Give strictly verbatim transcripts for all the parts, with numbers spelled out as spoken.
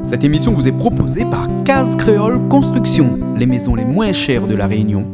Cette émission vous est proposée par Case Créole Construction, les maisons les moins chères de La Réunion.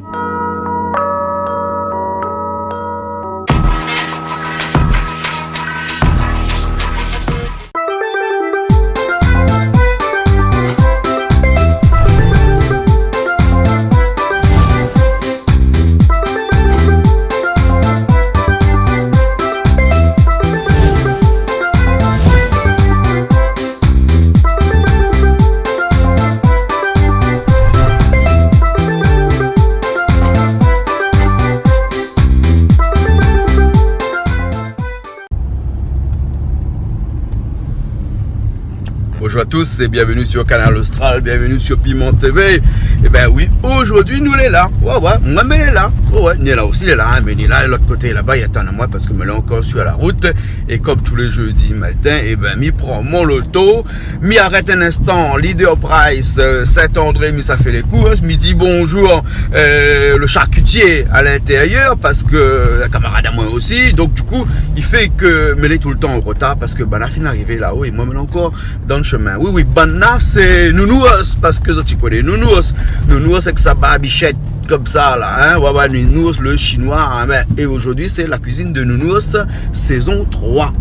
Bonjour à tous et bienvenue sur Kanal Austral, bienvenue sur Piment T V. Ében oui, zordi nou lé la. Oué, oué, moin mi lé la. Oué, oué, ni la osi lé la, in, mé ni la, lot koté laba, i atann amoin parske mi lé ankor sur la rout. É kom tou lé jeudi matin, ében, mi pran mon loto, mi arèt in instan, Leader Price, euh, Saint-André, mi sa fé lé kours, mi di bonjour, euh, le charcutier à l'intérieur, parske, euh, in kamarad amoin osi. Donk, du kou, i fé ke mi lé toultan an rotar parske banna la fine arivé la-o é moin, mi lé ankor dan le shemin. Oui, oui, banna la, sé Nounours, parske zot i koné Nounours. Nounours avèk sa barbichèt, komsa la, in, Wawa Nounours, le shinoi, in, bin, é zordi, sé la kuizine de Nounours, saison trois.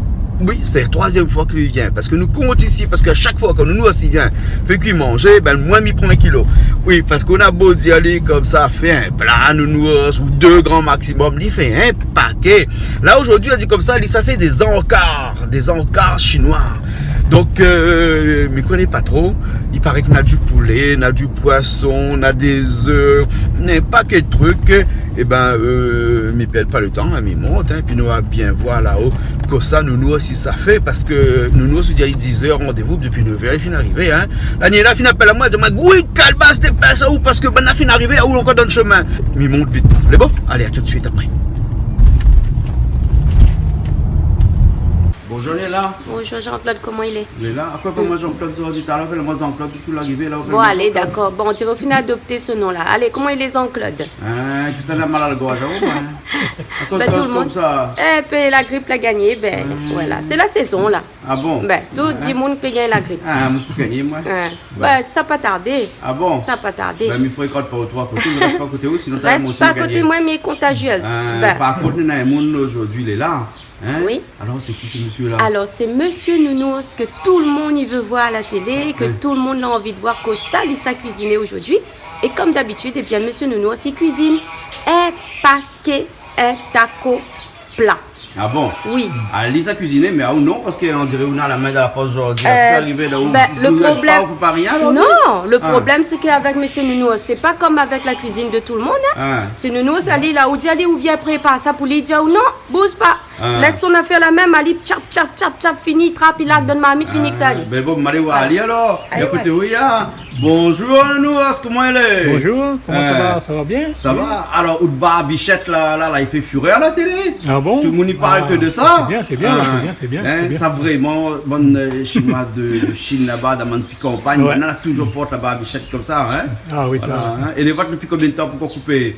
Oui, sé la troizièm foi ke li vien, parske nou kont isi, parske a shak foi ke Nounours i vien fé kui manzé, bin, moin, mi pran in kilo. Oui, parske ou na bo di ali komsa, fé in pla Nounours, ou dé gran maksimom, li fé in paké. La, zordi, la di komsa, li sa fé dé zankar, dé zankar shinoi. Donk, euh, mi koné pa tro. I paré ke na du poulé, na du poison, na dé zèf, na in paké de trik. Ében, euh, mi pèrd pa le tan, in, mi mont, in, pi nou va bien voir la-o kosa Nounours i sa fé, parske Nounours i di ali dix heures, randévou, dopi nèv heures, li fine arivé, in. Daniela fine apèl amoin, di amoin, oui, kalbas, dépès aou, parske banna la fine arivé, aou ankor dan le shemin. Mi mont vit. Lé bon ? Alé, a tout de suite apré. Bonjour Léla. Bonjour Jean-Claude, koman i lé ? Léla, apré, pa moin Jean-Claude, zordi, talèr, apèl amoin Jean-Claude, dopi ou la arivé la. Bon, alé, dakor. Bon, ou diré ou fine adopté se non-la. Alé, koman i lé Jean-Claude ? In, kisa la mal a la gorz, in ? Akoz, bin, tout le monde komsa. É, pi la grip la gagné, bin, voilà. Sé la saison la. Ah bon ? Bin, tout dimoun i pé gagn la grip. Ah, moin pé gagné, moin. Oué. Bin, sa pa tardé. Ah bon ? Sa pa tardé. Bin, mi frékant pa o troi koté, mi rès pa koté ou, sinon, rès pa koté moin, mi lé kontajièz. Bin. Par kont, néna in moun zordi, Léla, in ? Oui. Alor, sé ki se mésyé-la ? Alor, sé mésyé Nounours ke tout le moun i vé voir a la télé, ke tout le moun la anvi de voir kosa li sa kuiziné zordi. É kom dabitid, ében, mésyé Nounours i kuizine in paké, in tako pla. Ah bon ? Oui. Ah, li sa kuiziné, mé aou non, parske on diré ou na la min dan la posh zordi. Euh, sa arivé la, bin, le problèm, ou bouz pa, ou fé pa rien, alor ? Non, le problèm, sé ke avèk mésyé Nounours, sé pa kom avèk la kuizine de tout le moun, in. Ah. Mésyé Nounours, ali, la, ou di ali, ou vien prépar sa pou li, li di aou non, bouz pa. Ah. Lès son afèr la mèm, ali, tchap, tchap, tchap, tchap, fini, trap, i larg dan marmit, fini èk sa, ali. Ah, bin bon, mi alé voir ali alor. Alé, ékout, oui, in. Bonjour Nounours, koman i lé ? Bonjour, koman sa va ? Sa va bien ? Sa va ? Alor, out barbichèt la, la, la, i fé furèr a la télé. Ah bon ? Tout le moun i parl ke de sa. Ah, sé bien, sé bien, sé bien, sé bien. Sa vréman, bann, euh, shinoi de, de Chine laba, dan bann ti kanpagn, banna la touzour port la barbichèt komsa, in ? Ah oui, sa. Voilà, in. É lé vot, dopi konbien de tan ou la koupé ?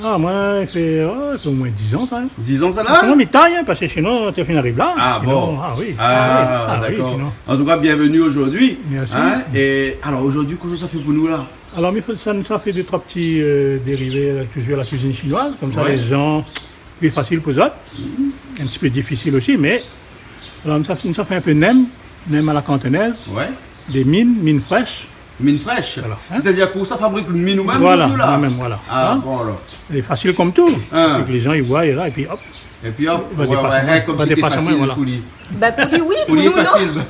Ah, moin, i fé, oh, i fé omoin dizan sa, in. Dizan sa la ? Sinon, mi tay, in, parske sinon, té fine ariv la. Ah bon ? Sinon, ah oui. Ah, dakor. Sinon. An tou ka, bienvenu zordi. Mèrsi. In ? É alor, zordi, kosa sa fé pou nou la ? Alor, mi fé sa, sa fé dé troi ti, euh, dérivé, euh, touzour la kuizine shinoiz, komsa, oué, lé jan, pli fasil pou zot. Mhm. In ti pé difisil osi, mé, alor, sa, sa fé in pé nem, nem a la kantonèz, oué, dé min, min frèsh. Min frèsh. Voilà, in. Sétadir ke ou sa fabrik min ou mèm, voilà, tout la. Moin mèm, voilà. Ah, in ? Bon, alor. Lé fasil kom tou. In. Fo ke lé jan i voi la, épi hop. Épi hop, va dépasé moin, kom si té fasil pou li. Bin, pou li, oui, pou nou, non. Pou li, fasil.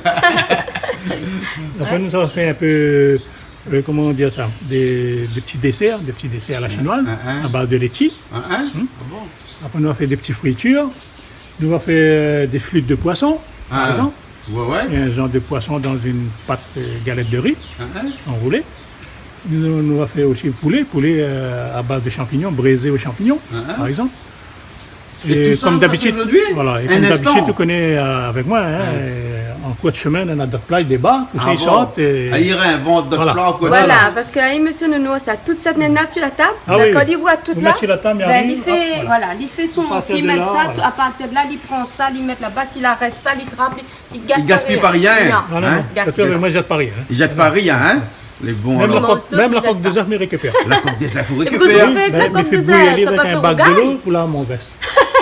Apré, nou sa fé in pé, euh, koman dir sa, dé, dé ti désèr, dé ti désèr a la shinoiz, in, in, a baz de létshi. In, in. Hmm. Ah bon ? Apré, nou sa fé dé ti fritir. Nou sa fé, euh, dé flit de poison, par égzanp. Ah, oué, oué. Sé in janr de poison dan in pat, euh, galèt de ri, in, in, anroulé. Nou, nou sa fé osi poulé, poulé, euh, a baz de shanpignon, brézé o shanpignon, in, in, par égzanp. É tou sa, kom dabitid, ou sa fé zordi ? Voilà, é kom dabitid, ou koné, euh, avèk moin, in, oué, euh, an Kour de shemin, néna dot pla i débark, tout sa i sort, é... Ah, i réinvant dot pla, koi. Voilà, parske, hein, mésyé Nounours, sa tout sa néna su la tab. Ah oui, oui. Kan li voi tout la, li fé, voilà, li fé son, li mèt sa, a partir de la, li pran sa, li mèt laba, si la rès sa, li trap, li, li gaspiy pa rien. Non, non, non. Gaspiy. Parske moin mi zèt pa rien, hein. Li zèt pa rien, hein. Lé bon, alor. Mèm la kok, mèm la kok dé zèf, mi rékipèr. La kok dé zèf, ou rékipèr. Mé kosa ou fé avèk la kok dé zèf ? Sa i fé rougay ? Mé mi fé bouyi ali avèk in bak dolo pou lav mon vès.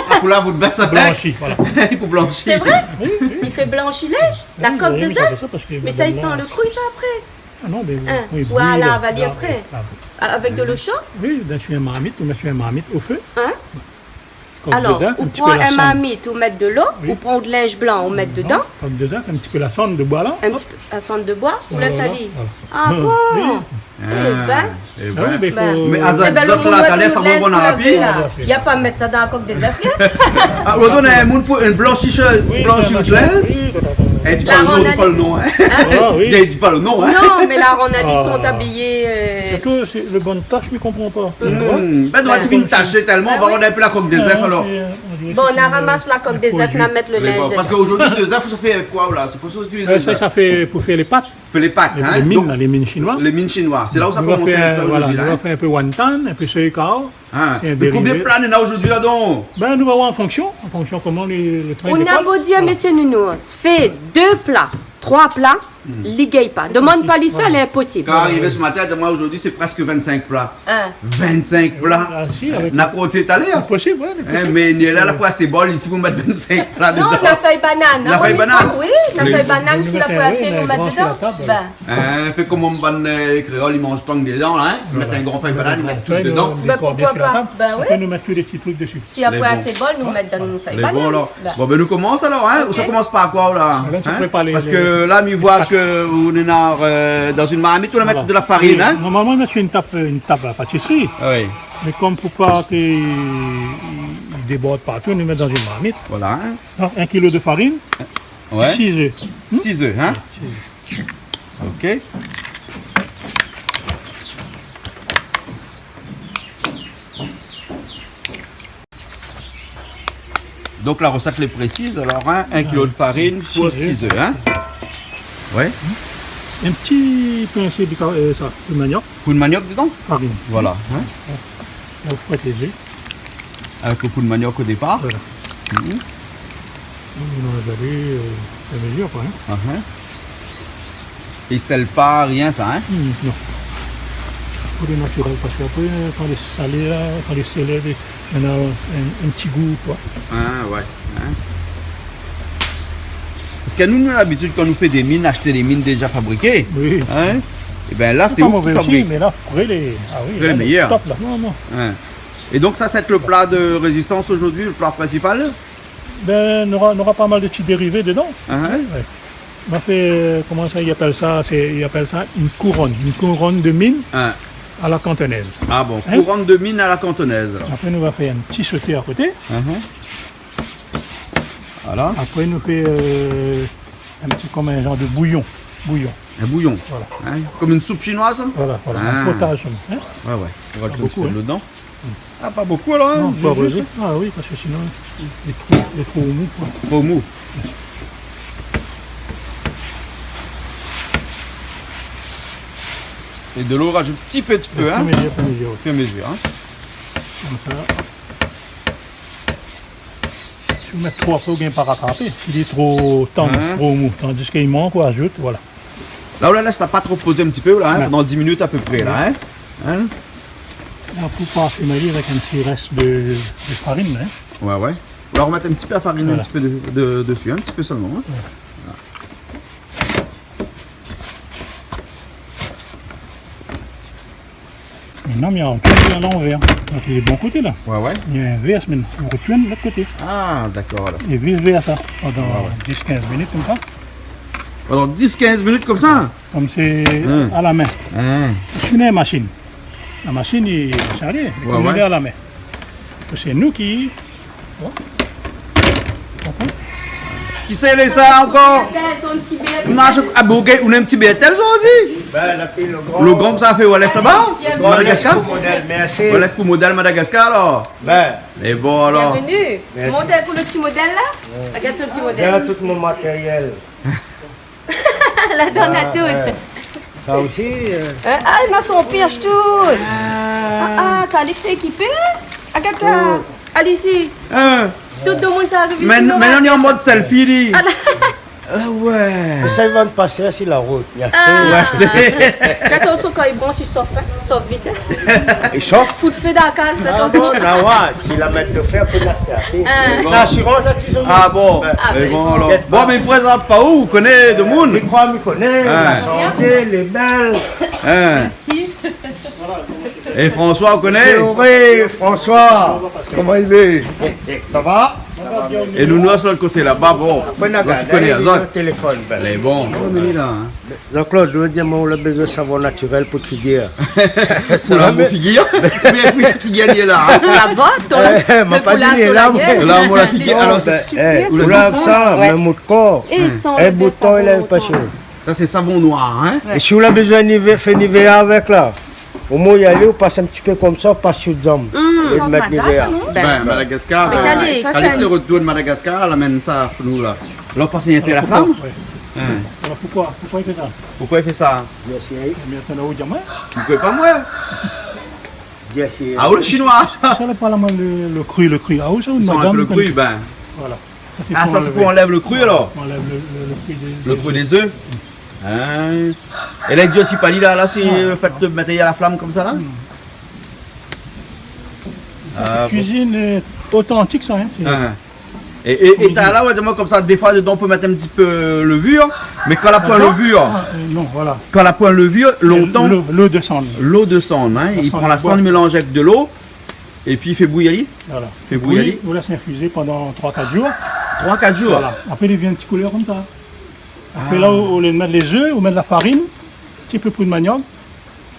Ah, pou lav out vès avèk ? Blanshi, voilà. Pou blanshi. Sé vré ? Oui, oui. Li fé blanshi linz, la kok dé zèf. Mé sa i san lo kri, sa, apré. Ah non, mé oui, voilà, bouyi, lav ali apré. Avèk dolo sho ? Oui, dann in marmit, ou mèt su in marmit o fé. Hein ? Alor, ou pran in marmit, ou mèt dolo, ou pran out linz blan, ou mèt dedan. Kok dé zèf, in ti pé la sann de boi la. In ti pé la sann de boi, ou lès ali. Ah bon ? Oui. Eh ben. Ah oui, mé i fo... Mé azot la, talèr sa va bon, la, pi. Na pa mèt sa dann la kok dé zèf, hein ? Ah, ou donn in moun pou in blanshisèz, blanshi out linz. Oui, tout à fait. É di pa lo non, di pa lo non, hein. Ah oui. Di pa lo non, hein. Non, mé la, nou la di, son abiyé, euh... Sirtou, sé lo bann tash, mi konpran pa. Hmm. Ben, nou la fine tashé tèlman, nou va rod in pé la kok dé zèf, alor. Bon, nou la ramas la kok dé zèf, nou la mèt lo linz dedan. Parske zordi, dé zèf, sa i fé avèk koi, la ? Sé pou sa ou itiliz dé zèf. Sa, sa i fé pou fé lé pat. Fé lé pat, hein. Lé, lé mine, donk, la, lé mine shinoi. Lé mine shinoi. Sé la ou sa komans sa zordi, la, hein. Nou va fé, voilà, nou va fé in pé wonton, in pé sékao. Ah, mé konbien pla néna zordi la, donk ? Ben, nou va oir an fonksion, an fonksion koman lé, lé trin i dékol. Ou na bo dir, mésyé Nounours, fé dé pla, troi pla, li gingn pa. Demann pa li sa, lé inposib. Kan arivé se matin, di amoin zordi, sé prèsk vinn-sink pla. Hein. Vinn-sink pla. Ah, si, avèk... Na konté talèr. Lé posib, ouais, lé posib. Hein, mé ni la, la pou asé bol isi pou mèt vinn-sink pla dedan. Non, na fèy banane. Na fèy banane. Oui, na fèy banane, si la pou asé, nou mèt dedan. Ben. Hein, fé koman bann, euh, kréol, i manz pa dedan, hein. Voilà. Mèt in gran fèy banane, i mèt tout dedan. Ben, poukoi pa ? Ben oui. Apré, nou mèt tout lé ti truk dési. Si apré asé bol, nou mèt dann fèy banane. Lé bon, alor. Bon, ben, nou komans alor, hein. Ou sa komans par koi, la ? Hein ? Parske la, mi voi ke ou néna, euh, dann in marmit, ou la mèt de la farine, hein. Normalman, mi mèt su in tab, in tab a patisri. Ah oui. Mé kom pou pa ke li, li débord partou, nou mèt dann in marmit. Voilà, hein. Donk, in kilo de farine, sis zèf. Sis zèf, hein. Sis zèf. Ok. Donk la rosèt lé présiz, alor, hein, in kilo de farine pou sis zèf, hein. Ouais. In ti pinsé de ka-, euh, sa, de maniok. Pou in maniok dedan ? Farine. Voilà, hein. Pou protézé. Avèk lo pou de maniok o dépar. Voilà. Mhm. Nou va mélanz ali, euh, a mezir, koi, hein. Ah, hein. I sèl pa, rien, sa, hein ? Hmm, non. Pou lé natirèl, parske apré, kan lé salé, la, kan lé sèlé, néna in, in ti gou, koi. Ah, ouais, hein. Parske nou, nou na labitid, kan nou fé dé mine, ashté dé mine déza fabriké. Oui. Hein ? É ben la, sé pa mové osi, fabrik. Mé la, fré lé, ah oui, fré lé méyèr. Top, la. Non, non. Hein. É donk sa, sé lo pla de rézistans zordi, lo pla prinsipal ? Ben, nora, nora pa mal de ti dérivé dedan. Ah, hein. Ouais. Nou va fé, euh, koman sa i apèl sa ? Sé, i apèl sa in kouronn, in kouronn de mine a la kantonèz. Ah bon, kouronn de mine a la kantonèz, alor. Apré, nou va fé in ti soté a koté. Ah, hein. Voilà. Apré, nou fé, euh, in ti, kom in zanr de bouyon. Bouyon. In bouyon. Voilà. Hein ? Kom in soup shinoiz, sa ? Voilà, voilà. Ah. In potaz, hein ? Ouais, ouais. Nou va razout in ti pé dedan. Ah, pa bokou, alor, hein, zis. Non, pa zis, zis. Ah oui, parske sinon, lé tro, lé tro mou, koi. Tro mou. É dolo, razout ti pé, ti pé, hein. Au fur et à mesure, au fur et à mesure, hein. Konmsa. Si ou mèt tro, apré, ou gingn pa ratrapé. Si lé tro tann, tro mou. Tandiske i mank, ou azout, voilà. La, ou la lès la pat repozé in ti pé, la, hein, pandan dis minit apépré, la, hein. Hein ? La, pou parfimé avèk in ti rès de, de farine, hein. Ouais, ouais. Ou la remèt in ti pé la farine, in ti pé de, de, dési, in ti pé sèlman, hein. Voilà. Mintnan, mi antourn a lanvèr. Donk, lé bon koté, la. Ouais, ouais. Mi invèrs, mintnan, ou retourn lot koté. Ah, dakor, alor. É vis vèrsa, pandan dis kinz minit, konmsa. Pandan dis kinz minit, konmsa ? Kom sé a la min. Hein. Sinon, la mashine. La mashine, i, sa i alé, mé kom nou lé a la min. Sé nou ki Bon. Kisa i lé sa ankor ? Son ti bèrtèl. Marsh, ah, bon, OK, ou néna in ti bèrtèl, sa, ou di ? Ben, la fé lo gran. Lo gran, sa fé, voilà, sa va ? Lo gran, Madagascar ? Lès pou modèl, mèrsi. Voilà, lès pou modèl Madagascar, alor. Ben. Lé bon, alor. Bienvenue. Mèrsi. Mont in kou lo ti modèl, la. Ouais. Regard son ti modèl. Regard tout mon matériel. La donn a tout. Sa osi, euh. Hein ? Ah, na son pèsh tout. Ah, ah, Calix lé ékipé, hein ? Agard sa. Tout. Alé isi. Hein ? Tout domoun sa arivé isi. Mé, mé nou lé an mod selfie, li. Ah, la. Ah ouais. Sa i va pasé si la rout. Ah. Ou ashté. Fé atansion kan i bransh, i sof, hein, sof vit, hein. I sof ? Fout fé dan la kaz, fé atansion. Ah bon, na, ouais, si la mèt do fèr, pé la start. Ah. Bon. Lasirans, la ti zone. Ah bon. Ah, mé bon, alor. Bon, mé i prézant pa ou, ou koné domoun. Mi kroi, mi koné, la santé, lé bèl. Hein. Mèrsi. É François, ou koné ? Sé vré, François. Koman i lé ? Sa va ? É Nounours, lot koté laba, bon. Apré, nou la gard, ou koné, hein, li lé o téléfone, ben. Lé bon. Koman i lé la, hein ? Jean-Claude, ou di amoin, ou la bézoin savon natirèl pou out figir. Pou la mo figir. Mé figir, li lé la, hein. La vot, ou la, eh, ma pa di li lé la, moin. La mo la figir. Alor, ben, eh, ou la sa, mèm out kor. É i san lo dé savon, i lèv pa sir. Sa sé savon noir, hein ? Ouais. É si ou la bézoin Nive-, fé Nivea avèk la, omoin i alé, ou pas in ti pé konmsa, ou pas si out zanm. Mm. Ou mèt Nivea. Ben, Madagascar, ben, Calix, Calix, sé le retour de Madagascar, la amenn sa pou nou la. La, ou pas in pé la flam. Ouais. Hein. Alor poukoi, poukoi i fé sa ? Poukoi i fé sa ? Mé atann, ou di amoin. Ou koné pa moin ? Ah, ou lé shinoi. Sa, lé pa la, moin, le, le kri, le kri. Ah, ou sa, i san in pé le kri, ben. Voilà. Sa, sé pou anlèv. Ah, sa, sé pou anlèv le kri, alor ? Anlèv le, le, le kri dé, dé zèf. Le kri dé zèf. Hein ? É la, i di osi pa li la, la, sé le fé de mèt a la flam konmsa la ? Non. Ah bon. Sa, sé kuizine, euh, otantik, sa, hein, sé... Hein. É, é, é ta la, ou la di amoin konmsa, défoi, dedan, ou pé mèt in ti pé levure, mé kan la poin levure, ah, euh, non, voilà. Kan la poin levure, lontan, lo, lo desann. Lo desann, hein, i pran la sann, i mélanz avèk de lo, épi i fé bouyir ali. Voilà. Fé bouyir ali. Ou lès infizé pandan troi, kat zour. Troi, kat zour. Voilà. Apré, li vien in ti koulèr konmsa. Apré, la, ou, ou mèt lé zèf, ou mèt la farine, ti pé pri de maniok,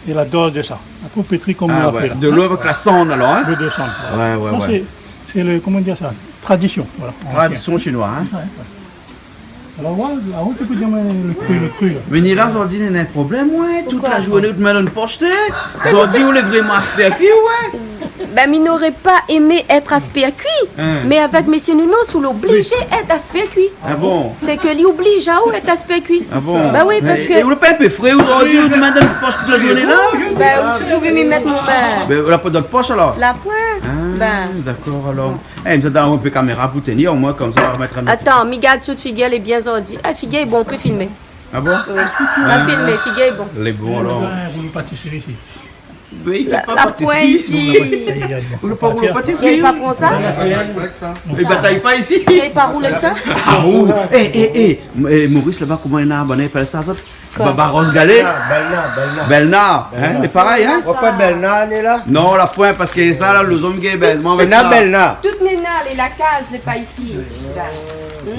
é la doz de sa. Apré, ou pétri konm ou la fé la. Ah ouais. De lo avèk la sann, alor, hein ? De lo, sann, voilà. Ouais, ouais, ouais. Sa, sé, sé le, koman dir sa ? Tradision, voilà. Tradision shinoi, hein ? Ouais, ouais. Alor, ouais, la, ou pé dir, ouais, le kri, le kri, la. Mé ni la, zordi, néna in problèm, ouais. Tout la zourné, ou té mèt dan in posh, té. Zordi, ou lé vréman aspé a kui, ouais. Ben, mi noré pa émé èt aspé a kui, mé avèk mésyé Nounours, ou lé oblizé èt aspé a kui. Ah bon ? Sé ke li oblij aou èt aspé a kui. Ah bon ? Ben oui, parske... É ou lé pa in pé fré, ou, zordi, ou té mèt dan in posh tout la zourné la ? Ben, ou té pé mi mèt mon min. Ben, ou la poin dan out posh, alor ? La poin. Ah, dakor, alor. Eh, mi sa done aou in pé kaméra pou tenir, omoin, konmsa, ou va mèt in... Atann, mi gard sou out figir, lé bien zordi. Ah, figir lé bon, ou pé filmé. Ah bon ? Oui. Ah, filmé, figir lé bon. Lé bon, alor. Ou la patisri isi. Mé i fé pa patisri isi. La poin isi. Ou lé pa roul patisri. Li pa pran sa ? Li batay pa isi. Li pa roul avèk sa ? Ah, ou. Eh, eh, eh, Maurice, laba, koman néna, bann i apèl sa, zot ? Koi ? Baba Roz Galé. Ah, bèlna, bèlna. Bèlna, hein, lé parèy, hein ? Ou la poin bèlna, néna la ? Non, la poin, parske sa la, lo zom gingn bèzman avèk sa. Néna bèlna. Tout néna, lé la kaz, lé pa isi.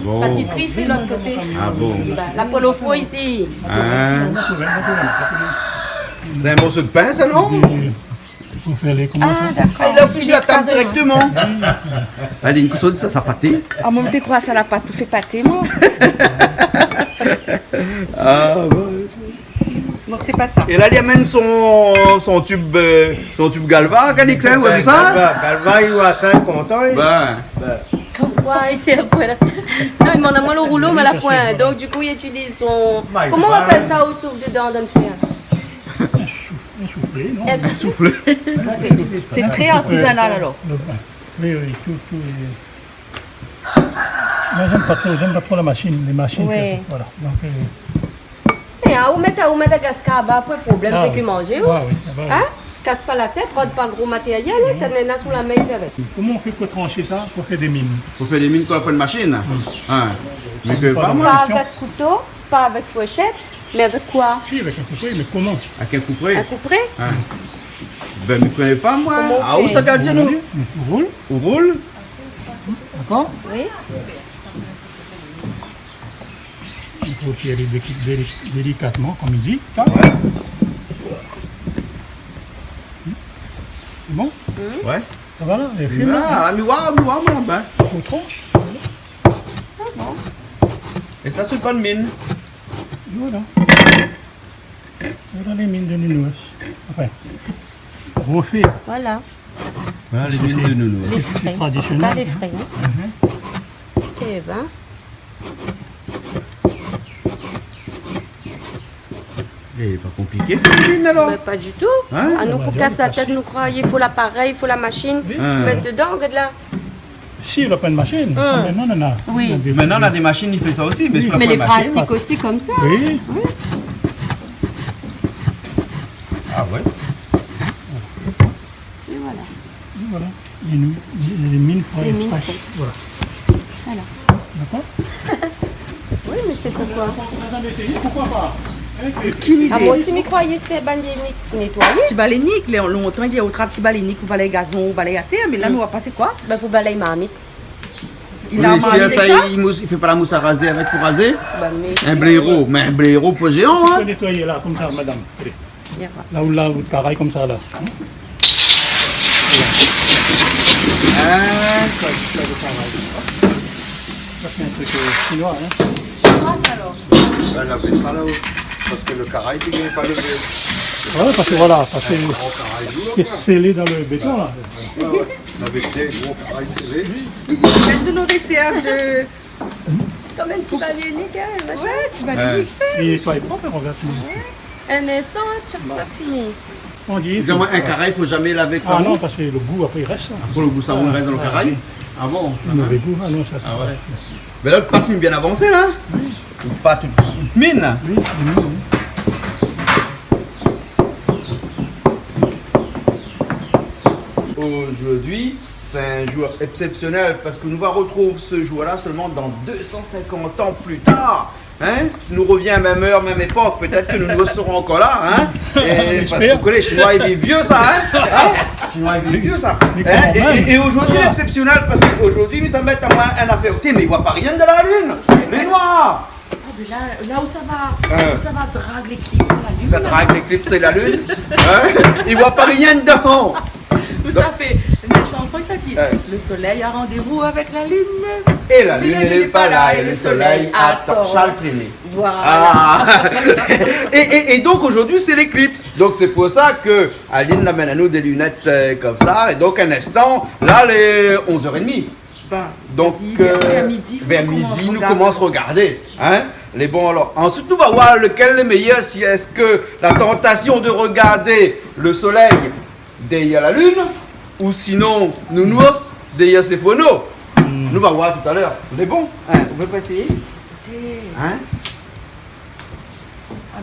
Bon. Patisri i fé lot koté. Ah bon. La poin o four isi. Hein ? Sé in morso de pin, sa, non ? Pou fé lé, koman sa ? Ah, dakor. Ah, li la fouti la tab dirèkteman. Alé, in kout sa, sa paté. Ah, moin té kroi sa la pat pou fé paté, moin. Ah, bon. Donk, sé pa sa. É la, li amenn son, son tub, euh, son tub Galva, Calix, hein, ou la vi sa ? Galva, Galva, li voi sa, li lé kontan, li. Ben. Konm koi, isi, la poin. Non, li domann amoin lo roulo, mé la poin. Donk, du kou, li itiliz son, koman i apèl sa, ou souf dedan, dan lo fèr ? In souflé, non ? In souflé. Sé, sé trè artizanal, alor. Le, oui, oui, tout, tout lé... Moin, mi èm pa tro, mi èm pa tro la mashine, lé mashine, voilà. Donk, euh... É, ah, ou mèt, ou mèt Madagascar, ba, poin problèm, fé ke manzé, ou. Ah oui, ah ba oui. Hein ? Kas pa la tèt, rod pa gro matéryèl, hein, sa néna sou la min, i fé avèk. Koman ou fé pou transhé sa, pou fé dé min ? Pou fé dé min, kan ou la poin in mashine ? Hein. Mé ke pa moin. Pa avèk kouto, pa avèk fourshèt, mé avèk koi ? Si, avèk in koupré, mé koman ? Avèk in koupré ? In koupré ? Hein. Ben, mi koné pa, moin. Koman ou fé ? Ah, ou sa gard, nou. Ou roul. Ou roul. Dakor ? Oui. I fo tir ali déli-, déli-, délikatman, konm i di. Ouais. Sé bon ? Ouais. Sa va la, lé fine la. Ah, la, mi voi, mi voi, moin, ben. Ou transh. Voilà. Sa va. É sa, sé pa in min. Voilà. Voilà lé min de Nounours. Anfin, refé. Voilà. Voilà lé min de Nounours. Lé fré. Sé tradisionèl, hein. Sa, lé fré, hein. Mhm. Eh ben. É, pa konpliké, fé in alor. Mé pa ditou. Hin ? Anou, pou kas la tèt, nou kroi i fo laparèy, i fo la mashine. Oui. Hin. Mèt dedan, gard la. Si, la pwin mashine. Hin. Mé non, non, non. Oui. Mintnan, na dé mashine i fé sa osi, mé sou la pwin mashine. Mé lé pratik osi konmsa. Oui. Oui. Ah ouais. É voilà. É voilà. Lé mi-, lé mine frèsh. Lé mine frèsh. Voilà. Voilà. Dakor ? Oui, mé sé poukoi ? Pourquoi pas ? Kèl idé ? Ah, moin osi, mi kroiyé sété bann lé nik nétoiyé. Ti balé nik, lé, lontan, i di, ou trap ti balé nik pou balèy gazon, ou balèy atèr, mé la, nou va pasé koi ? Ba, pou balèy marmit. Oui, si, sa, i mous-, i fé pa la mous a razé avèk pou razé ? Ba, mé in bléro, mé in bléro pou zéan, hin. Sé pou nétoiyé la, konmsa, madam. Alé. La ou la, ou travay konmsa la. Ah, sa, sa, le travay. Sa, sé in trik, euh, shinoi, hin. Shinoi, sa, alor. Ouais, la fé sa la, oui. Parske le karay, i gingn pa le... Ouais, parske voilà, parske sé sélé dan le béton la. Ouais, ouais. Avèk dé gro karay sélé. Li di, i vien de nou résèrv de Konm in ti balé nik, hin, machin. Ouais, ti balé nik. Li nétoiy prop, rogard. In instan, tchap, tchap, fini. On diré... Di amoin, in karay, fo zamé lavé avèk savon ? Ah non, parske le gou, apré, i rès, hin. Apré, le gou savon i rès dan le karay ? Ah oui. Ah bon ? Mové gou, ah non, sa, sé... Ah ouais. Mé la, le pat fine bien avansé la. Oui. Le pat tout mine. Oui, sé mine, oui. Zordi, sé in zour éksépsionèl parske nou va artrouv se zour-la solman dan dé san sinkant an pli tar. Hin ? Si nou rovien mèm èr, mèm épok, pétèt ke nou, nou sra ankor la, hin ? É... J'espère. Parske, ou koné, Shinoi i viv vié sa, hin ? Hin ? Shinoi i viv vié sa. Mé, mé... Hin ? Kan mèm. É, é, é zordi, lé éksépsionèl parske zordi, nou sa mèt amoin in afèr. Té, mé i voi pa rien de la lune. Lé noir. Ah, mé la, la ousa va, ousa va drag léklips, sé la lune. Sa drag léklips, sé la lune. Hin ? I voi pa rien dedan. Ousa fé in shanson ki sa di, le soleil a rendez-vous avec la lune. Et la lune, elle n'est pas là, et le soleil attend. Charles Trenet. Voilà. Ah. É, é, é donk, zordi, sé léklips. Donk, sé pou sa ke Aline la amenn anou dé linèt, euh, konmsa. É donk, in instan, la, lé onz èr é dmi. Bin, donk, vèr, euh, vèr midi, vèr midi, nou komans rogardé, hin. Lé bon, alor, ansuit, nou va voir lekèl lé méyèr, si èske la tantasion de rogardé le solèy dèrièr la lune, ou sinon, Nounours dèrièr sé fono. Hmm. Nou va voir talèr. Lé bon, hin, ou vé pa éséyé ? Hin ?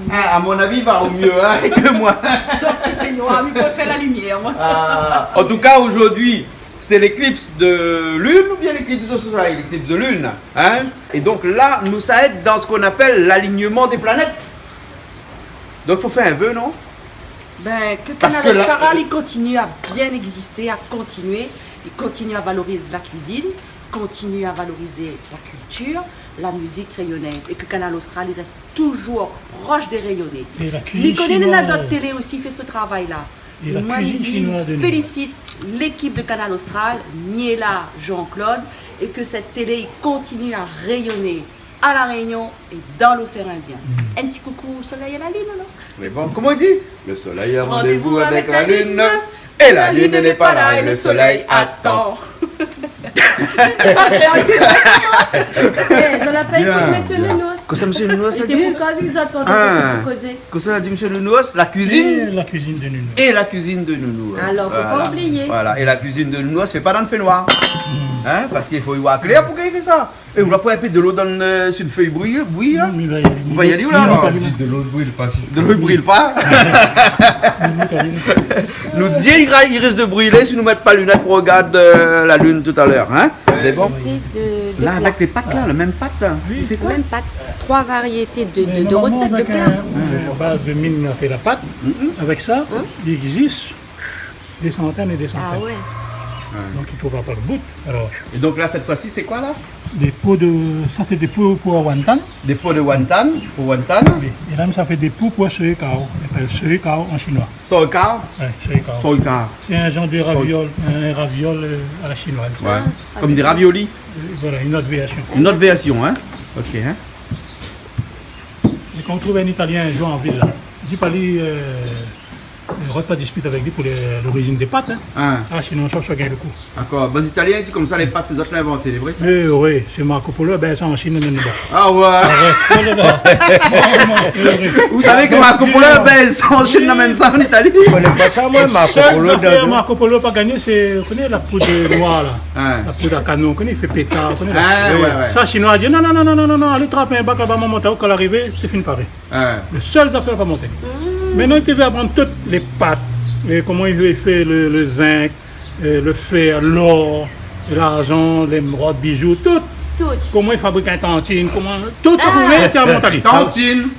Ah, à mon avis, il va au mieux, hein, que moi. Sof k'i fé noir, mi préfèr la limièr, moin. Ah, en tout cas, aujourd'hui, c'est l'éclipse de lune ou bien l'éclipse de soleil ? L'éclipse de lune, hein ? Et donc là, nous, ça va être dans ce qu'on appelle l'alignement des planètes. Donc, faut faire un vœu, non ? Ben, ke Kanal Austral i kontinié a bien égzisté, a kontinié, i kontinié a valoriz la kuizine, kontinié a valoriz la kiltir, la mizik rényonèz, é ke Kanal Austral i rès toujour prosh dé Rényoné. Mi koné néna dot télé osi i fé se travay-la. É moin, mi di, mi félisit lékip de Kanal Austral, Miela, Jean-Claude, é ke sèt télé i kontinié a rényoné a La Rényon é dan loséan Indien. In ti koukou au soleil et à la lune, non ? Mé bon, koman i di ? Le soleil a rendez-vous avec la lune, et la lune n'est pas là, et le soleil attend. Sa fé in ti... Eh, zot la pa ékout Mésyé Nounours. Kosa Mésyé Nounours la di ? Li té pou koz, zot, kan zot té pou kozé. Kosa la di Mésyé Nounours ? La kuizine. Et la cuisine de Nounours. Et la cuisine de Nounours. Alor, fo pa oublié. Voilà. Et la cuisine de Nounours, sé pa dan le fénoir. Hein ? Parske i fo i voi klèr pou k'i fé sa. É, ou la pran in pé dolo dan, euh, su le fèy bouyi, bouyi, la ? Non, mé la, ou va y alé, ou la, alor ? Di dolo i bril pa. Dolo i bril pa. Nou di, i ra-, i risk de brilé si nou mèt pa linèt pou rogard, euh, la lune talèr, hein ? Mé bon. La, avèk lé pat, la, la mèm pat, la. Oui. I fé koi ? Mèm pat. Trois variétés de, de, de recettes de plats. Mé normalman, avèk in, in baz de mine, nou fé la pat. Avèk sa, i égzis dé santèn é dé santèn. Ah ouais. Donk, i trouv pa le bout. Alor. É donk la, sèt foi-si, sé koi, la ? Dé po de, sa sé dé po pou wantan. Dé po de wantan, pou wantan. Oui. É la, sa fé dé po pou soy kao. I apèl soy kao an shinoi. Soy kao ? Ouais, soy kao. Soy kao. Sé in zanr de raviol, in raviol, euh, à la chinoise. Ouais. Ah, kom dé ravioli. Euh, voilà, une autre version. Une autre version, hein ? Ok, hein ? É kan ou trouv in Italien in zour an vil, la, di pa li, euh, Rod pa dispit avèk li pou lé, lorizine dé pat, in. In. A, sinon sa, sa gingn lo kou. Dakor. Bann Italien i di konmsa, lé pat, sé zot la invanté, lé vré sa ? É, oui, sé Marco Polo, bin, sa an Chine, mèm laba. A oué. Arèt. Non, non, non. Non, non, sé vré. Ou savé ke Marco Polo, bin, sa an Chine, la amenn sa an Itali. Mi koné pa sa, moin, Marco Polo. Sèl zafèr Marco Polo la pa gingné, sé, ou koné la poud noir la. In. La poud a kanon, ou koné, i fé pétar, ou koné la. A, oui, oui. Sa, Shinoi la di, non, non, non, alé trap in bak laba, momon, kan la arivé, sé fine paré. In. Lo sèl zafèr la pa monté. Mintnan, li té vé aprann tout, lé pat, é koman i fé lo, lo zink, é lo fèr, lor, é larzan, lémrod, bizou, tout. Tout. Koman i fabrik in tantine, koman, tout, tout, li té aprann ali. Tantine.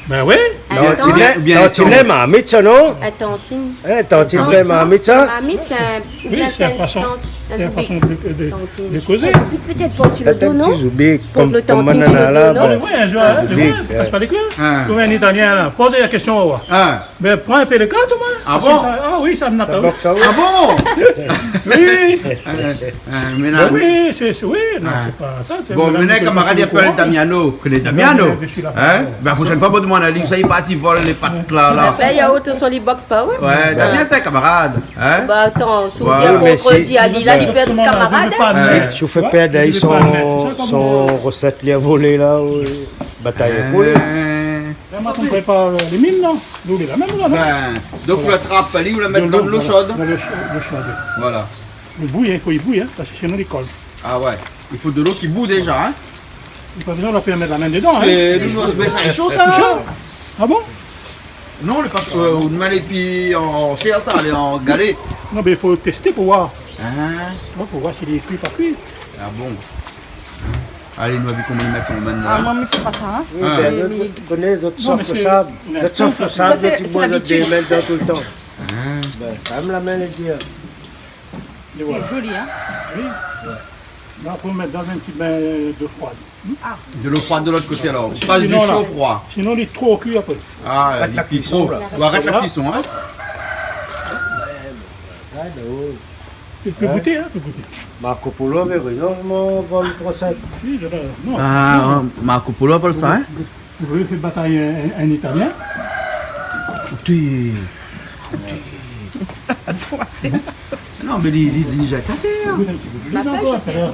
Bin oui. Tantine, oubien tantine, marmit, sa, non ? In tantine. In tantine, marmit, sa ? Marmit, sé in Oubien sé in fason, sé in fason de, de, de kozé. Pétèt pou lo tantine. Pétèt in ti zoubik, konm, konm bann nana la, la. Lé vré, in zour, lé vré, pas pa lé klèr. Konm in Italien la, poz la késtion, ou va oir. Bin, pran in pé lo kat, omoin. A bon ? A oui, sa, sa, sa. A bon ? Oui. Bin oui, sé, sé, oui, non, sé pa sa, sé... Bon, mé la, kamarad, li apèl Damiano. Ou koné Damiano ? Bin, la proshèn foi, bon, domann ali, sa, li parti vol lé pat la, la. Bin, néna oto son li box pa, oui. Oué, Damiano, sé in kamarad. In ? Ba, atann, si ou di kontrodi ali la, li pé èt kamarad, in ? Si, si ou fé pèrd ali son, son rosèt li la volé la, ou batay pou li. Bin, moin, mi prépar, eu, lé mine, non ? Ou lé la mèm, la, non ? Bin, donk, ou la trap ali, ou la mèt dan dolo sho. Dan dolo sho, dolo sho. Voilà. Li bouy, in, fo li bouy, in, parske sinon li kol. A oué. I fo dolo ki bouy déza, in. Li pa bezoin la fé mèt la min dedan, in. Mé nou, nou mèt sa sho, sa. Sho ? A bon ? Non, lé pa, eu, ou mèt lé pi an shèr, sa, lé an galé. Non, mé i fo tèsté pou oir. In ? Oué, pou oir si li kui, pa kui. A bon ? Alé, nou va oir koman li mèt son min la. A, moin, mi fé pa sa, in. Oui, bin, zot i koné, zot sof lo sab. Zot i sof lo sab, zot i bouy, zot i mèt dan toultan. In ? Bin, kan mèm la min lé dir. Lé zoli, in ? Oui. La, fo mèt dan in ti bin dolo froi. Dolo froi de lot koté, alor. Ou pas di sho froi. Sinon, li lé tro kui apré. A, li lé tro kui la. Ou arèt la kuison, in. Ou pé gouté, in, ou pé gouté. Marco Polo lavé rézon, mon bon konsèy. Oui, non. A, Marco Polo la fé sa, in. Ou vé fé batay in, in, in Italien ? Ti. Non, mé li, li, li zèt atèr. Gout in ti pé plis ankor, talèr.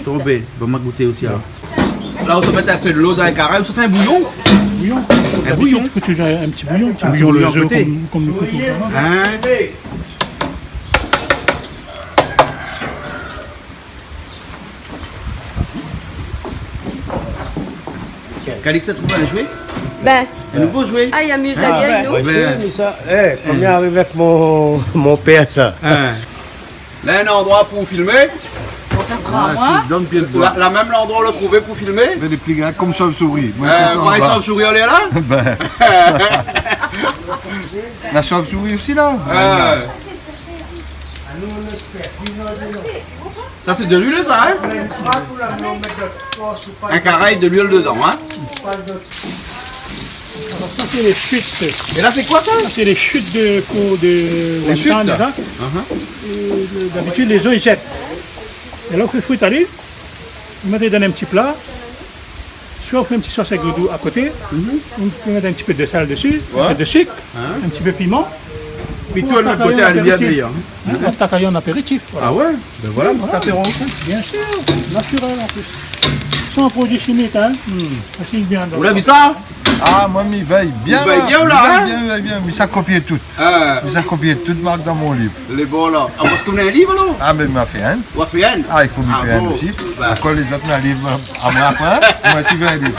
Tonbé. Bon, ma gouté osi, alor. La, ou sa mèt in pé dolo dan in karay, ou sa fé in bouyon. Bouyon. In bouyon. Fo touzour in, in ti bouyon, in ti bouyon, lo zèf, konm, konm nou fé touzour. In ? Calix, ou trouv in zoué ? Bin. In nouvo zoué ? A, i amiz ali, nou. Oué, sé, mé sa, é, konm i ariv avèk mon, mon pèr, sa. In. La, in landroi pou filmé. Pou fé kroi, in. A, si, dan pié d'boi. La, la mèm landroi ou la trouvé pou filmé. Mé lé pli gran, konm shov-souri. Moin, eu, kontan, parèy, ba. Shov-souri, alé la ? Bin. La shov-souri osi, la. Eu. Sa, sé de luil, sa, in ? In karay de luil dedan, in ? Alor, sa, sé lé shit. É la, sé koi, sa ? Sa, sé lé shit de, pou de wonton, sa. Lé shit, la. É, eu, dabitid, lé zot, i zèt. É la, ou fé frir ali. Ou mèt dan in ti pla. Soi ou fé in ti sos aigre-doux a koté, ou pé mèt in ti pé de sèl dési, in pé de sik, in ti pé piman. Pito, pou lot koté, in apéritif. Ou atak ali an apéritif, voilà. A oué ? Bin voilà, in ti apéro. Biensir, natirèl an plis. San produi shimik, in. Ou la vi sa ? A, moin, mi vèy bien, la. Ou vèy bien, ou la, in ? Mi vèy bien, mi vèy bien. Mi sa kopié tout. A. Mi sa kopié tout mark dan mon liv. Lé bon, la. A, parske ou néna in liv, alor ? A, mé ma fé inn. Ou la fé inn ? A, i fo mi fé inn osi. A bon. Ba. Ankor lézot néna liv, a, amoin apré, in ? Moin osi mi fé in liv.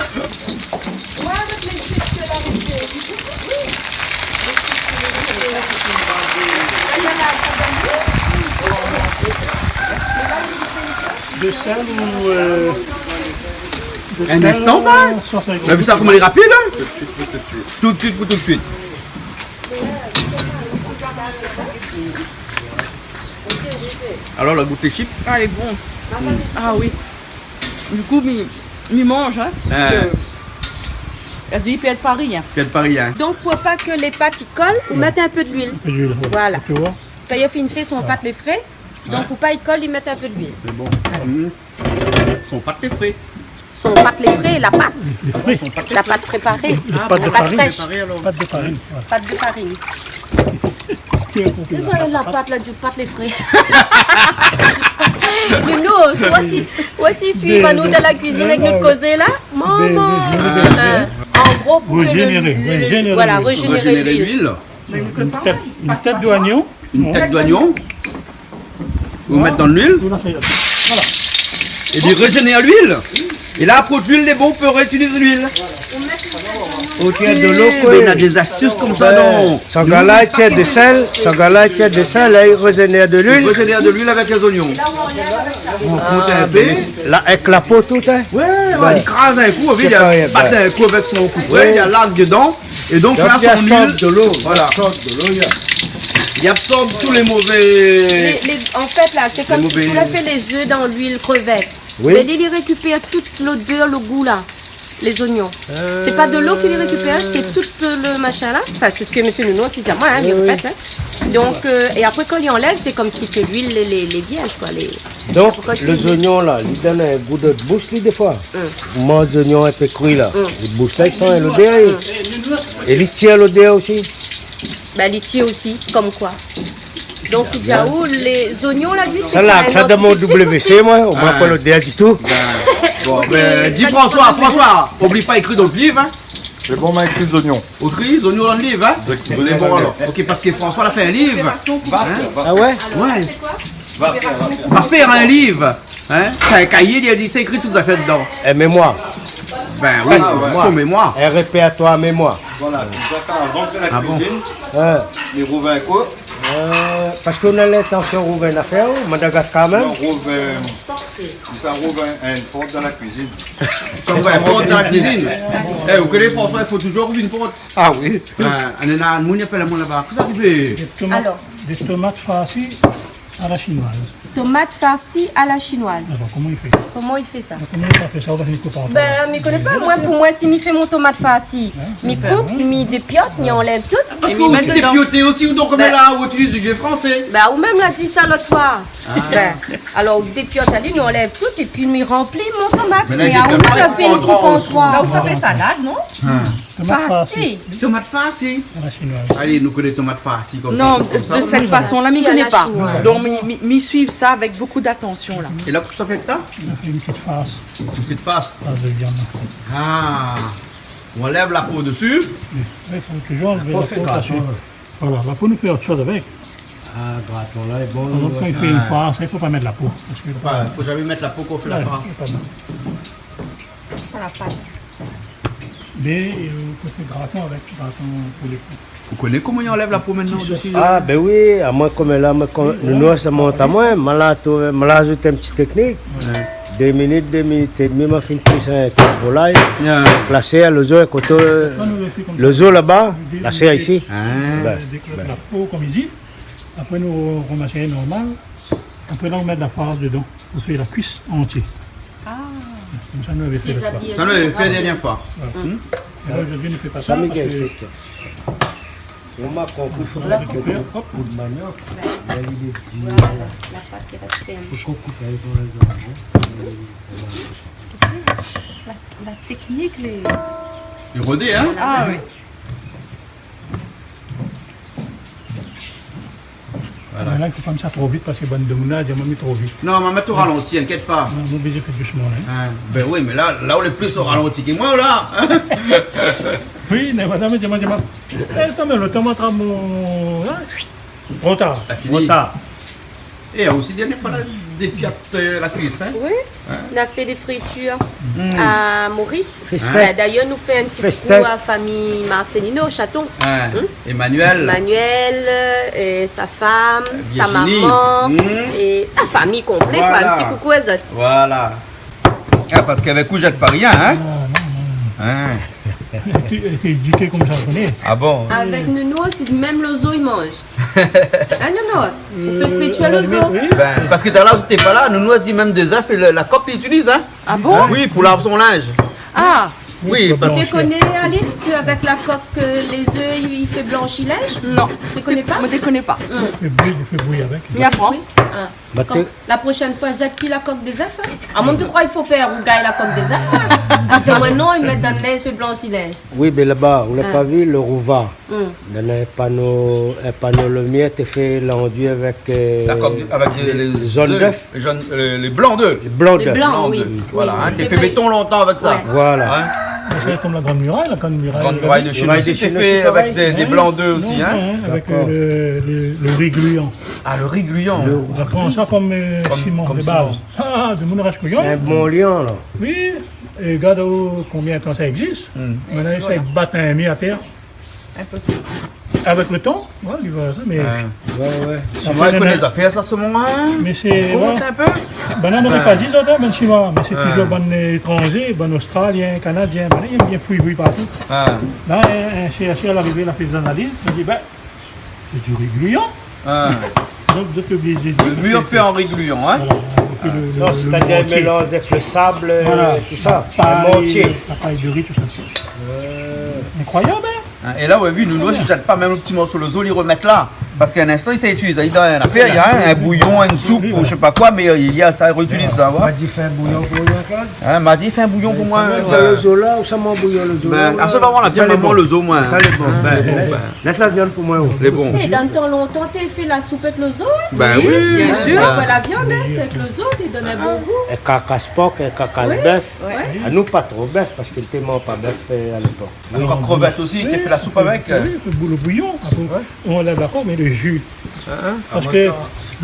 De sèl ou, eu, de sèl, in instan, sa ? Sos aigre-doux. Ou la vi sa, koman lé rapid, in ? Tout de suite pou tout de suite. Tout de suite pou tout de suite. Alor, la gout lé shit ? A, lé bon. Mm. A oui. Du kou, mi, mi manz, in, parske la di, i pèrd pa rien. Pèrd pa rien. Donk, pou pa ke lé pat i kol, ou mèt in pé de luil. In pé de luil, oué. Voilà. Tu vois ? Kan li la fine fé son pat lé fré, donk pou pa i kol, i mèt in pé de luil. Lé bon. Voilà. Mm. Son pat lé fré. Son pat lé fré, la pat. Lé fré. La pat préparé. La pat frèsh. Pat de farine. Pat de farine, oué. Pat de farine. Sé pa la pat la, di pat lé fré. Mé non, sé osi, osi suiv anou dan la kuizine avèk nout kozé la. Momon. An gro, pou ke le, le, voilà, réjénéré luil. Réjénéré luil. Une tête, une tête d'oignon. Une tête d'oignon. Ou mèt dan luil. Voilà. É li réjénèr luil. É la, pou luil lé bon, ou pé réitiliz luil. OK, de lo, mé na dé zastis konmsa, non ? Sangalay, tièr de sèl, sangalay, tièr de sèl, la, li réjénèr de luil. Li réjénèr de luil avèk lé zoignon. Ah, bin, la, avèk la po tout, hein. Ouais, ouais, li kraz in kou, li bat in kou avèk son koupèl, li larg dedan. É donk, la, son luil, voilà. Li absorb tout lé mové, lé, lé, an fèt, la, sé konm si ou la fé lé zèf dan luil krevèt. Oui. Mé li, li rékipèr tout lodèr, lo gou, la, lé zoignon. Sé pa de lo ke li rékipèr, sé tout, euh, le machin, la. Enfin, sé sak mésyé Nounours i di amoin, hein, li répèt, hein. Donk, euh, é apré, kan li anlèv, sé konm si ke luil lé, lé, lé vyèj, koi, lé Donk, lé zoignon la, li donn in gou dan out boush, li, défoi. Ou manz zoignon in pé kri la. Out boush la, li san lodèr. É li tir lodèr osi. Bin, li tir osi, konm koi. Donk, ou di aou, lé zoignon la, di, sé sa la, sa dan mon W C, moin, omoin, pa lodèr ditou. Bon, bin, di François, François, oubli pa ékri dan lo liv, hein. Sé bon, ma ékri zoignon. Ou ékri zoignon dan lo liv, hein ? Lé bon, alor. OK, parske François la fé in liv. Hein ? Ah ouais ? Ouais. Va fèr, va fèr. Va fèr in liv, hein ? Sé in kayé, li la di, sa ékri tout zafèr dedan. In mémoir. Bin oui, son mémoir. In répèrtoir mémoir. Voilà, konmsa, kan, avan de fé la kuizine, li rouv in kou. Euh, parske ou na lintansion rouv in afèr, Madagascar mèm ? Non, rouv, euh, sa rouv in, in port dan la kuizine. Sa rouv in port dan la kuizine. Eh, ou koné, François, i fo toujour rouv in port. Ah oui. Euh, néna in moun i apèl amoin laba. Kosa ou vé ? Dé tomat, dé tomat farsi a la shinoiz. Tomat farsi a la shinoiz. Alor, koman i fé ? Koman i fé sa ? Bin, koman i fé sa ? Ou va fé koup an troi. Bin, mi koné pa. Moin, pou moin, si mi fé mon tomat farsi, mi koup, mi dépiot, mi anlèv tout. Parske ou mèt dedan. Ou dépioté osi, ou, donk, konm la, ou itiliz lo vié fransé. Bin, ou mèm la di sa lot foi. Ah. Bin, alor, ou dépiot ali, mi anlèv tout, épi mi ranpli mon tomat. Mé la, ou la fé in koup an troi. La ou sa fé salad, non ? Tomat farsi. Farsi. Tomat farsi. A la shinoiz. Alé, nou koné tomat farsi konmsa. Non, de, de sèt fason la, mi koné pa. Farsi a la shinoiz. Donk, mi, mi, mi suiv sa avèk bokou d'atansion, la. É la, kosa ou fé avèk sa ? Nou fé in ti fars. In ti fars. Fars de vyann. Ah. Ou anlèv la po dési. Oui, oui, fo toujour anlèv la po dési. Voilà, la po nou fé ot shoz avèk. Ah, graton la lé bon. Par égzanp, kan i fé in fars, i fo pa mèt la po. Parske fo pa, fo zamé mèt la po kan ou fé la fars. Ouais, sé pa bon. Sa la pat. Mé, euh, ou pé fé graton avèk, graton pou lé kou. Ou koné koman i anlèv la po mintnan dési ? Ah, bin oui, amoin, konm la, moin, konm, nou, nou, sa mont amoin, ma la, tou, ma la azout in ti téknik. Ouais. Dé minit, dé minit édmi, ma fine kui in kèk volay. Klasé, lozo, koté, lozo laba, klasé isi. Ah. Bin, déklèr la po, konm i di. Apré, nou ramas normal. Apré, la, ou mèt la fars dedan. Ou fé la kuis antié. Ah. Konmsa, nou lavé fé lot foi. Sa nou lavé fé la dernièr foi. Voilà. É la, zordi, nou fé pa sa, parske... Sa mi gingn fé sa. Ou la konpri, fo pa rékipèr, hop, kou d'maniok. Bin. La, li lé dir. Voilà, la pat i rès fèrm. Fo koup ali, par égzanp, hein. La, la téknik, lé... Lé rodé, hein ? Ah oui. Voilà. Mé la, i fo pa mèt sa tro vit parske bann domoun la di amoin mi mèt tro vit. Non, ma mèt o ralanti, inkièt pa. Non, nou oblizé fé dousman, hein. Ah, bin oui, mé la, la ou lé plis o ralanti ke moin, la. Oui, mé madam, di amoin, di amoin. Eh, kan mèm, lo tan ma trap mon, hein, tro tar. La fini. Tro tar. É osi, dernièr foi, la dépiot, euh, la kuis, hein ? Oui. Hein ? Nou la fé dé fritir a Maurice. Festin. Bin, dayèr, nou fé in ti koukou a fami Marcelino, Chaton. Hein ? Emmanuel. Emmanuel, euh, é sa fanm, sa momon, é la fami konplé, koi. Voilà. In ti koukou azot. Voilà. Ah, parske avèk ou, zèt pa rien, hein ? Ah, non, non, non. Hein ? Té, té édiké konmsa, ou koné. Ah bon ? Avèk nou, nou osi, mèm lozo, i manz. Ah non, non, ou fé fritir lozo. Oui. Bin, parske talèr ou té pa la, nou, nou la di mèm déza, fé la, la kok li itiliz, hein ? Ah bon ? Oui, pou lav son linz. Ah. Oui, parske... Ou koné, Alice, ke avèk la kok, euh, lé zèf, i fé blanshi linz ? Non. Ou koné pa ? Moin, mi koné pa. Hmm. I fé bouyi, i fé bouyi avèk. Mi aprann. Oui. Ah. Bah, kan, la proshèn foi, zèt pi la kok dé zèf, hein. Ah, moin, mi kroi i fo fé rougay la kok dé zèf, hein. Di amoin non, i mèt dan linz, i fé blanshi linz. Oui, mé laba, ou la pa vi le Rouva ? Hmm. Néna in pano, in pano limièr té fé landui avèk, euh, la kok, avèk lé, lé zone d'œuf. Lé zone, euh, lé blan d'œuf. Lé blan d'œuf. Lé blan, oui. Voilà, hein, té fé béton lontan avèk sa. Ouais. Voilà. Hein ? Sé konm la Grande Muraille, la Grande Muraille. Grande Muraille de Chine osi, té fé avèk dé, dé blan d'œuf osi, hein. Avèk, euh, le, le, le riz gluant. Ah, le riz gluant. Ou la pran sa konm, euh, siman de baz. Konm siman. Ah, demoun i rès kouyon. Sé in bon lian, la. Oui, é gard, euh, konbien tan sa i égzis. Hmm. Mintnan, i éséy bat in mir atèr. Inposib. Avèk le tan, ouais, li va, mé... Ah. Ouais, ouais. Apré, Shinoi i koné zafèr sa, soman, hein. Mé sé, ouais. Ou kont in pé. Banna noré pa di, bann Shinoi, mé sé touzour bann étranzé, bann Ostralien, Kanadien, banna i èm bien fouy-fouy partou. Ah. La, in, in shèrshèr la arivé, la fé dé zanaliz, la di, bin, sé du riz gluant. Ah. Donk, zot lé oblizé di... Le mur fé an riz gluant, hein. Voilà, épi le, le, non, le mortier. Sétadir in mélanz avèk le sab, euh, tout sa. Voilà. La pay, la pay de ri, tout sa. Euh. Inkroiyab, hein. Hein, é la, ou la vi, nou, nou, i zèt pa mèm le ti morso le zo, li remèt la. Parske in instan, i sa itiliz ali dan in afèr, néna in bouyon, in soup, ou mi sé pa koi, mé, euh, li sa réitiliz sa, ouais. Madi fé in bouyon pou ou, Jean-Claude ? Hein, Madi fé in bouyon pou moin, ouais. Sa, le zo la, ou sa manz bouyon le zo la, bin, a se moman la, sa lé bon. Sa lé bon, bin, lès la viann pou moin, oh. Lé bon. É dan tan lontan, té fé la soup avèk le zo, hein ? Bin oui, bien sir. Apré la viann, hein, sé avèk le zo, té i donn in bon gou. In karkas por, in karkas bèf. Ouais. Anou, pa tro bèf, parske té i manz pa bèf, euh, a lépok. Le kok krevèt osi, té fé la soup avèk. Oui, oui, le bou-, le bouyon. Apré, ouais, ou anlèv la kok, mé le ju. Hein, hein. Parske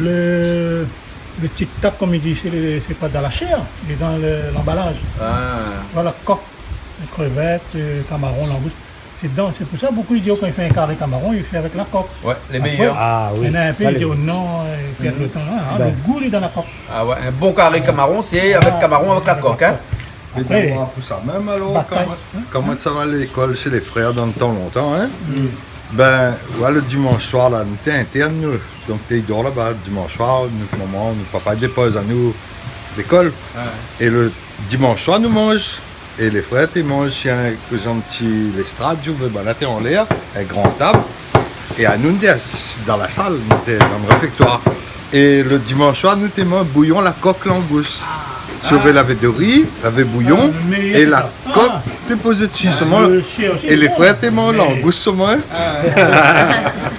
le, le Tic Tac, konm i di, sé le, sé pa dan la shèr, mé dan le, lanbalaz. Ah. Voilà, kok, krevèt, euh, kamaron, langous. Sé dedan. Sé pou sa, bonpé i di, kan i fé in karé kamaron, i fé avèk la kok. Ouais, lé méyèr. Apré, ah oui, néna in pé i di, oh non, euh, i pèrd le tan, hein, le gou lé dan la kok. Ah ouais, in bon karé kamaron, sé avèk kamaron, avèk la kok, hein. Apré, mé d'abor, pou sa mèm, alor, batay, kan moin, kan moin té sava lékol shé lé frèr dan le tan lontan, hein, bin, ouais, le dimansh soir, la, nou té intèrn, nou. Donk, té i dor laba, dimansh soir, nout momon, nout papa i dépoz anou lékol. Ouais. É le dimansh soir, nou manz. É lé frèr té manz shé in, koz in ti léstrad, si ou vé, banna té anlèr, in gran tab. É anou, nou té asiz dan la sal, nou té dan le réfèktoir. É le dimansh soir, nou té manz bouyon la kok langous. Ah. Si ou vé, lavé de ri, lavé bouyon, ah, le méyèr, é la kok té pozé dsi, ah, soman. Le shèr osi, é lé frèr té manz langous soman, hein. Ah.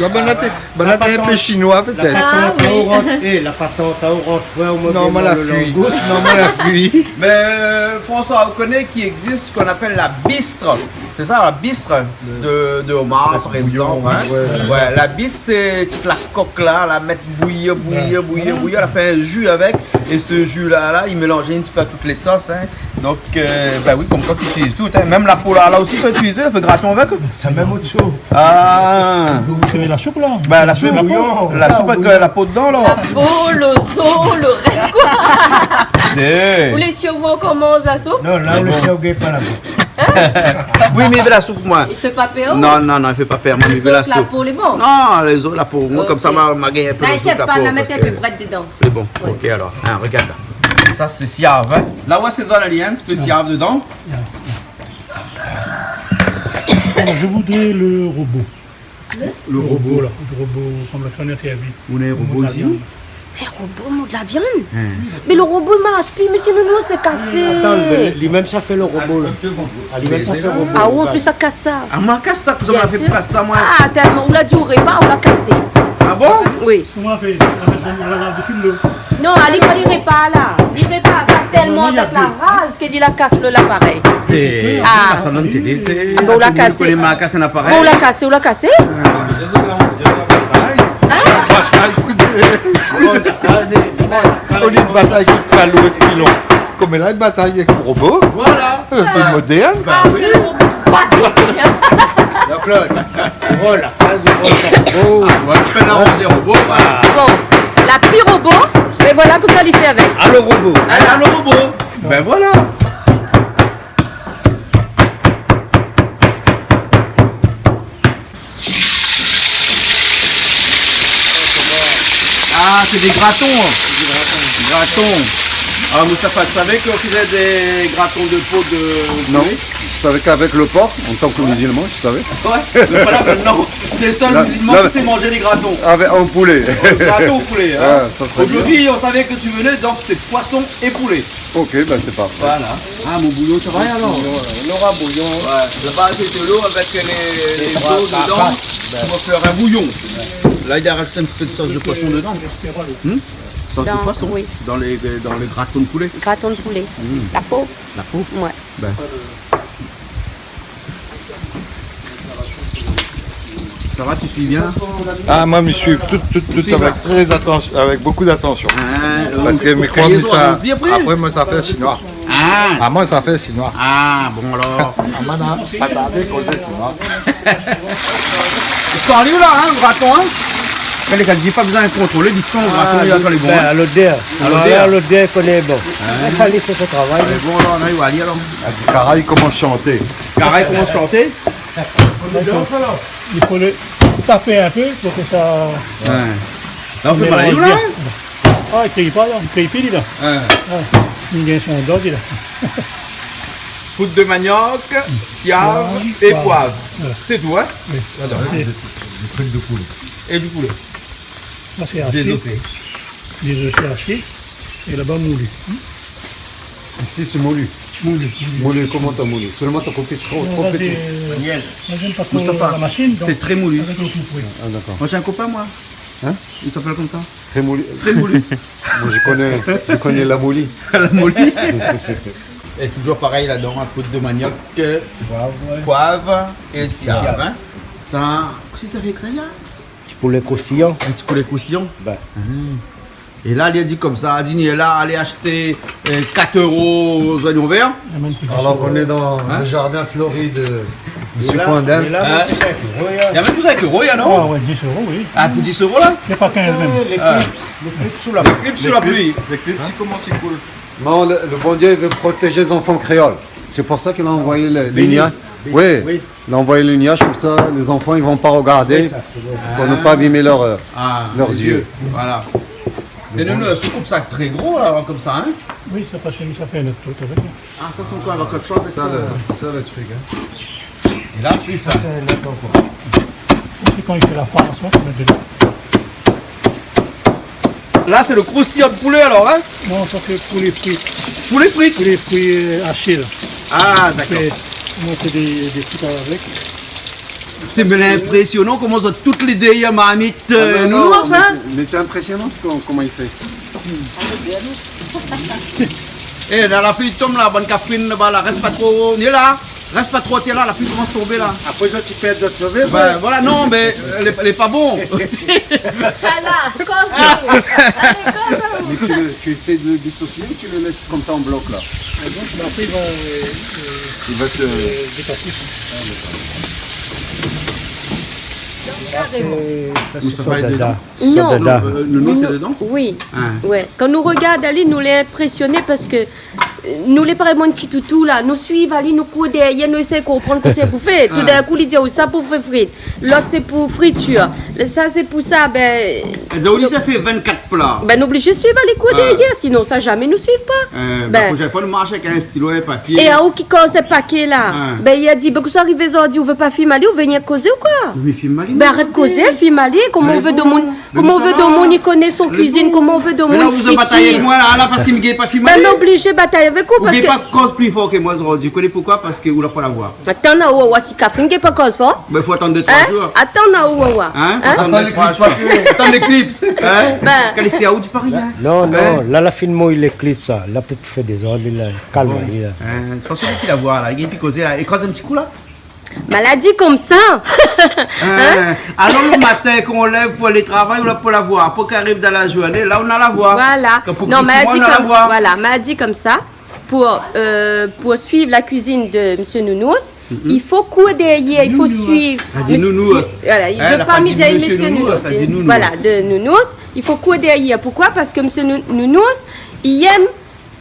Banna té, banna té in pé shinoi, pétèt. La patant, ah oui, ou rant, é, la patant, ou rant frèr, ou mèt... Non, moin la fui. Non, moin la fui. Mé, euh, François, ou koné k'i égzis sak i apèl la bistre. Sé sa, la bistre de, de homard, par égzanp, hein. Le bouyon, ouais. Ouais, la bistre, sé tout la kok la, la mèt bouyir, bouyir, bouyir, bouyir, la fé in ju avèk, é se ju la, la, i mélanz in ti pé tout lé sos, hein. Donk, euh, bin oui, konm koi ou itiliz tout, hein. Mèm la po la, la osi, sa itiliz, i fé graton avèk. Sa mèm ot shoz. Ah. Ou fé la soup, la ? Bin, la soup, la po. La soup avèk, euh, la po dedan, la. La po, le zo, le rès, koi. Sé... Ou lé sir ou komans la soup ? Non, la, ou lé sir ou gingn pa la po. Hein ? Oui, mé i vé la soup, moin. I fé pa pèr, ou ? Non, non, non, i fé pa pèr, moin, i vé la soup. Le zo, la po, lé bon. Non, le zo, la po. Moin, konmsa, ma, ma gingn in pé le zo, la po, parske... T'inquiète pas, na mèt in pé brèd dedan. Lé bon, ouais. Ok, alor. Hein, regard la. Sa, sé siav, hein. La, ouais, sé sa, la, li, in ti pé siav dedan. Alors, je voudrais le robot. Le robot. Le robot, la. Le robot, konm la sèrvi. Ou néna in robot isi ? In robot i mord la viann ? Hein. Mé le robot i marsh pi, mésyé Nounours, lé kasé. Atann, mé li mèm sa fé le robot, la. Ah, li mèm sa fé le robot. Ah, ou pé sa kas sa. Ah, moin la kas sa, kosa moin la fé pou kas sa, moin ? Bien sûr. Ah, tèlman, ou la di o répar, ou la kasé. Ah bon ? Oui. Koman i fé ? Non, ali, kan li répar la, li répar sa tèlman avèk la raz ke li la kas le, laparèy. Té, ah, sa donn ke té, té, ah bon, ou la kasé. Ou la kasé, ou la kasé. Hein ? Olié batay èk kalo èk pilon. Koméla batay èk robot. Voilà. Euh, sé modèrn. Ah oui. Jean-Claude, oh la, kaz robot. Ah, ouais, fé la raz robot, voilà. Bon, la pi robot, mé voilà konmsa li fé avèk. Ah, le robot. Hein, ah, le robot. Bin voilà. Ah, sé dé graton, hein. Graton. Alors, Moustapha, tu savais qu'on faisait des gratons de peau de poulet ? Non, je savais qu'avec le porc, en tant que musulman, je savais. Ouais, mais voilà, maintenant, t'es le seul musulman qui sait manger des gratons. Avec, en poulet. Euh, gratons au poulet, hein. Ah, ça serait bien. Aujourd'hui, on savait que tu venais, donc c'est poisson et poulet. Ok, ben c'est parfait. Voilà. Ah, mon bouillon, ça va alors ? Bouillon, euh, on aura bouillon. Ouais, là-bas, c'est de l'eau avec les, les os dedans. On va faire un bouillon. Là, il a rajouté un petit peu de sauce de poisson dedans. Hmm ? Sauce de poisson ? Oui. Dans les, dans les gratons de poulet. Graton de poulet. Hmm. La po. La po ? Ouais. Ben. Ça va, tu suis bien ? Ah, moi, je suis tout, tout, tout avec très attention, avec beaucoup d'attention. Parce que mes coins, ça, après, moi, ça fait chinois. Ah. Ah, moi, ça fait chinois. Ah, bon, alors. Ah, moi, non, pas tardé, causer chinois. Ils sont arrivés là, hein, le graton, hein ? Quand les gars disent pas besoin de contrôler, ils sont au graton, il y a dans les bons, hein. À l'odeur. À l'odeur. Voilà, l'odeur qu'on est bon. Hein ? Ça, il fait son travail. Allez, bon, là, on arrive à lire, là. Ah, du caraï, comment chanter ? Caraï, comment chanter ? Il faut le taper un peu pour que ça... Ouais. Là, on fait mal à la... Ah, il crie pas, là. Il crie pili, là. Ouais. Ah, il gagne son dog, là. Poudre de manioc, siav et poivre. Voilà. C'est tout, hein ? Oui. Voilà. Des, des trucs de poulet. Et du poulet. Ça, c'est haché. Désossé. Désossé, haché. Et là-bas, moulu. Ici, c'est moulu. Moulu, moulu. Moulu, comment t'as moulu ? Seulement t'as coupé trop, trop petit. Non, là, j'ai, moi, j'aime pas trop la machine, donc avec le couperet. Moustapha, c'est très moulu. Ah, d'accord. Moi, j'ai un copain, moi. Hein ? Il s'appelle comme ça. Très moulu. Très moulu. Moi, je connais, je connais la moulie. La moulie. Et toujours pareil là-dedans, hein, poudre de manioc, euh, poivre et siav, hein. Siav. Ça, qu'est-ce que ça fait que ça y a ? Ti poulet croustillant. Un petit poulet croustillant. Ben. Mhm. Et là, il a dit comme ça, il a dit, là, allez acheter, euh, quatre euros aux oignons verts. Alors qu'on est dans le jardin fleuri de, de Sukwanda. Hein ? Il y a même plus cinq euros, il y a, non ? Ah ouais, dix euros, oui. Ah, pour dix euros, là ? C'est pas quinze même. Les clips, les clips sous la pluie. Les clips sous la pluie. Les clips, c'est comment c'est cool. Non, le, le bon Dieu, il veut protéger les enfants créoles. C'est pour ça qu'il a envoyé le, les nuages. Oui. Oui. Il a envoyé les nuages comme ça, les enfants, ils vont pas regarder pour ne pas abîmer leur, euh, leurs yeux. Ah, les yeux. Voilà. Et nous, nous, on coupe ça très gros, là, comme ça, hein ? Oui, ça passe, ça fait un autre truc avec. Ah, ça, c'est encore autre chose avec ça, là. Ça, le, ça, le truc, hein. Et là, puis ça. Ça, c'est un autre encore. C'est quand il fait la farce, ouais, on met dedans. Là, c'est le croustillant de poulet, alors, hein ? Non, ça, c'est poulet frit. Poulet frit ? Poulet frit, euh, haché, là. Ah, d'accord. On fait, on fait des, des trucs avec. C'est, mais c'est impressionnant comment ils ont toutes les idées, marmite, euh, non, non, Nounours, mais hein ? C'est, mais c'est impressionnant ce qu'on, comment il fait. Eh, la, la pli i tonm la, bann kafrine laba la, rès pa tro, ni la, rès pa tro atèr la, la pli i komans tonbé la. Apré sa, ti pèrd zot sové, ouais. Ben, voilà, non, mé, euh, lé, lé pa bon. Alé, koz. Alé, koz. Mais tu le, tu essaies de le dissocier ou tu le laisses comme ça en bloc, là ? Ah, donc, bah, après, il va, euh, euh, il va se, euh, dépasser. Ah, d'accord. Carrément. Sa, sé, sa, sé Mustapha lé sodada. Dedans. Non. Sodada. Non, euh, Nounours lé dedan ? Oui. Ah. Ouais. Kan nou rogard ali, nou lé inprésioné parske, euh, nou lé parèy bann ti toutou la. Nou suiv ali, nou kour dèryèr, nou éséy konprann kosa pou fé. Ah. Toudinkou, li di, oh, sa pou fé frit. Lot, sé pou fritir. Sa, sé pou sa, ben, donk, sa fé vinn-kat pla. Ben, nou oblizé suiv ali, kour dèryèr, sinon sa, zamé nou suiv pa. Ah. Euh, ben, la proshèn foi, nou marsh avèk in stilo, in papié. É aou ki koz paké la ? Ah. Ben, li la di, ben, kosa i ariv zordi, ou vé pa film ali, ou vé rienk kozé ou koi ? Mé film ali, ben, arèt kozé, film ali, koman ou vé domoun, koman ou vé domoun i koné son kuizine, koman ou vé domoun i suiv. Mé la, ou batay avèk moin la, la, parske mi gingn pa film ali. Ben, mi oblizé batay avèk ou, parske ou gingn pa koz pli for ke moin zordi. Ou koné poukoi ? Parske ou la pa la voi. Atann, ou va oir si kafrine i gingn pa koz for. Ben, fo atann dé, troi zour. Atann, ou va oir. Hein ? Fo atann dé, troi zour. Atann léklips. Hein ? Ben. Kalisti, ou di pa rien. Non, non, la, la film, li lé klip sa. La, pou fé dézord, la, kalm ali la. Hein, de tout fason, li la voi la, li gingn pi kozé la. É koz in ti kou la. Maladi konmsa. Hein ? Alor, le matin, kan ou lèv pou alé travay, ou la pa la voi. Apré, kan i ariv dan la zourné, la, ou na la voi. Voilà. Non, mé la di konm, voilà, mé la di konmsa, pou, euh, pou suiv la kuizine de Monsieur Nounours, i fo kour dèryèr, i fo suiv. Voilà, i vé pa mi di Monsieur Nounours, voilà, de Nounours. I fo kour dèryèr. Poukoi ? Parske Monsieur Nou-, Nounours, li èm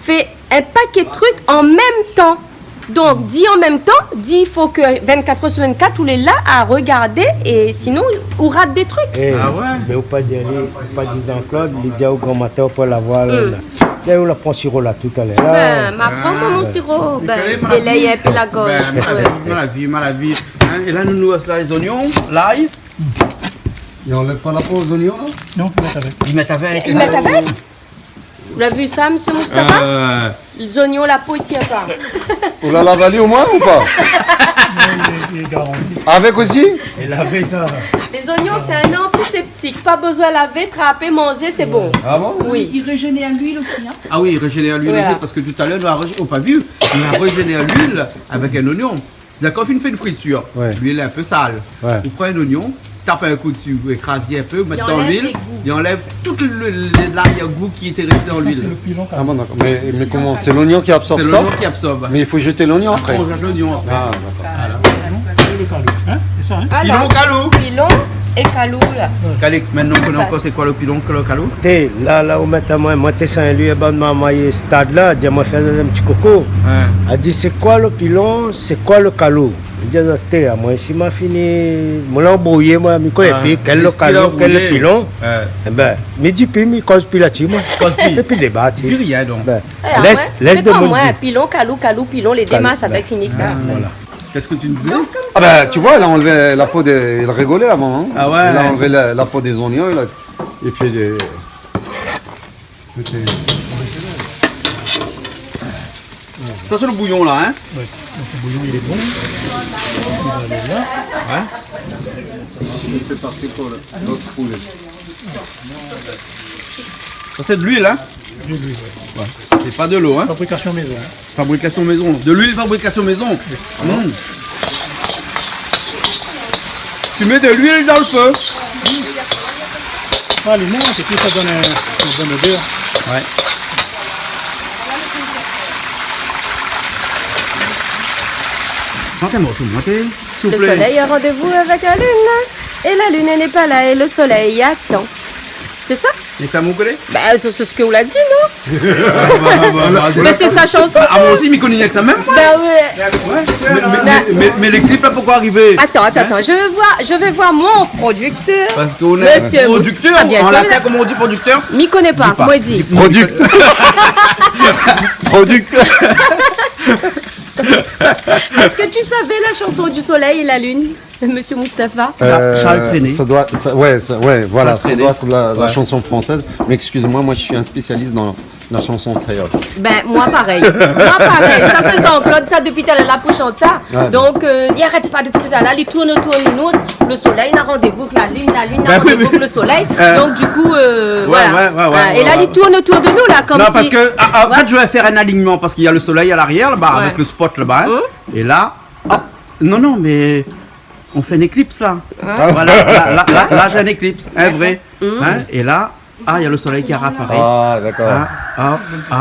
fé in paké trik an mèm tan. Donk, di an mèm tan, di i fo ke vinn-kat èr su vinn-kat, ou lé la a rogardé, é sinon, ou rat dé trik. Ah ouais ? Mé ou pa di ali, ou pa di Jean-Claude, li di aou gran matin, ou pé la voir la. Tiens, ou la pran siro la talèr la. Ben, ma pran mon siro. Ben, délèy in pé la gorz. Ben, ma la vi, ma la vi. Hein, é la, nou, nou, la, lé zoignon, lay. I anlèv pa la po zoignon la ? Non, i mèt avèk. I mèt avèk ? I mèt avèk ? Ou la vi sa, mésyé Mustapha ? Euh. Lé zoignon, la po i tien pa. Ou la lav ali omoin ou pa ? Non, li lé, li lé garanti. Avèk osi ? É lavé sa. Lé zoignon, sé in antisèptik. Pa bezoin lavé, trapé, manzé, sé bon. Ah bon ? Oui. I régénèr luil osi, hein. Ah oui, i régénèr luil osi, parske talèr, nou la régé-, nou la pa vi, nou la régénèr luil avèk in zoignon. Dakor, ou fine fé in fritir. Ouais. Luil lé in pé sal. Ouais. Ou pran in zoignon, tap in kou dsi, ou ékraz in pé, ou mèt dan luil, i anlèv tout le, le, larièr gou ki té rèsté dan luil. Sa, sé lo pilon, kan mèm. Ah bon, dakor. Mé, mé koman ? Sé zoignon ki absorb sa ? Sé zoignon ki absorb. Mé i fo zèt zoignon apré. Apré, ou zèt zoignon apré. Ah, dakor. Voilà. Pilon, pilon é kalou. Hein ? Sé sa, hein ? Pilon, kalou. Pilon é kalou, la. Calix, koméla ou koné ankor sé koi lo pilon, lo kalou ? Té, la, la, ou mèt amoin, moin té sanzé li, bann marmay stad la, di amoin fé in ti koko. Ouais. La di, sé koi lo pilon, sé koi lo kalou ? Mi di azot, té, amoin, si ma fini, moin la anbrouyé, moin, mi koné pi kèl lo kalou, kèl lo pilon. Ouais. Ében, mi di pi, mi koz pi la dsi, moin. Koz pi. Fé pi déba, ti. Di rien, donk. Bin, lès, lès demoun di. Pilon, kalou, kalou, pilon, lé dé marsh avèk fini sa. Voilà. Qu'est-ce que tu me disais ? Ah ben, tu vois, il a enlevé la peau de, il rigolait avant, hein. Ah ouais. Il a enlevé la, la peau des oignons, il a, et puis des, tout est... Ça, c'est le bouillon, là, hein ? Oui. Donc, le bouillon, il est bon. Il va aller là. Ouais. C'est parti pour le, l'autre poulet. Ça, c'est de l'huile, hein ? De l'huile, ouais. Ouais. C'est pas de l'eau, hein ? Fabrication maison, hein. Fabrication maison. De l'huile, fabrication maison. Oui. Mm. Tu mets de l'huile dans le feu. Ah, limon, et puis ça donne un, une bonne odeur. Ouais. Chantez un morceau, montez, s'il vous plaît. Le soleil a rendez-vous avec la lune, et la lune n'est pas là, et le soleil attend. C'est ça ? Néna ke sa mi koné ? Bah, c'est, c'est ce que ou la di, non ? Ah, bah, bah, bah, bah, mé sé sa shanson, sa. Ah, moin osi, mi koné néna ke sa mèm, moin. Bah ouais. Ouais. Mé, mé, mé, mé, mé lé klip la pankor arivé. Attends, attends, attends. Je vais voir, je vais voir mon producteur. Parce qu'on a un producteur, en latin, comment on dit producteur ? Mi koné pa. Di pa. Koman i di ? Product. Product. Est-ce que tu savais la chanson du soleil et la lune ? Monsieur Mustapha. Euh, Charles Trenet. Ça doit, ça, ouais, ça, ouais, voilà, ça doit être la, la chanson française. Charles Trenet. Ouais. Mais excusez-moi, moi, je suis un spécialiste dans la chanson créole. Ben, moi, pareil. Moi, pareil. Sa, sé Jean-Claude, sa, dopi talèr la pou shant sa. Ouais. Donk, euh, li arèt pa dopi talèr la, li tourn otour de nou. Le soleil na randévou avèk la lune, la lune na randévou avèk le soleil. Ben oui, mais, euh, donc, du coup, euh, ouais, voilà. Ouais, ouais, ouais, ouais. É la, li tourn otour de nou, la, comme si... Non, parce que, ah, en fait, je vais faire un alignement, parce qu'il y a le soleil à l'arrière, là-bas, avec le spot, là-bas, hein. Ouais. Hum. Et là, hop, non, non, mais on fait une éclipse, là. Hein ? Voilà, là, là, là, là, j'ai une éclipse, un vrai. D'accord. Hein ? Et là, ah, il y a le soleil qui apparaît. Ah, d'accord. Ah, ah, ah.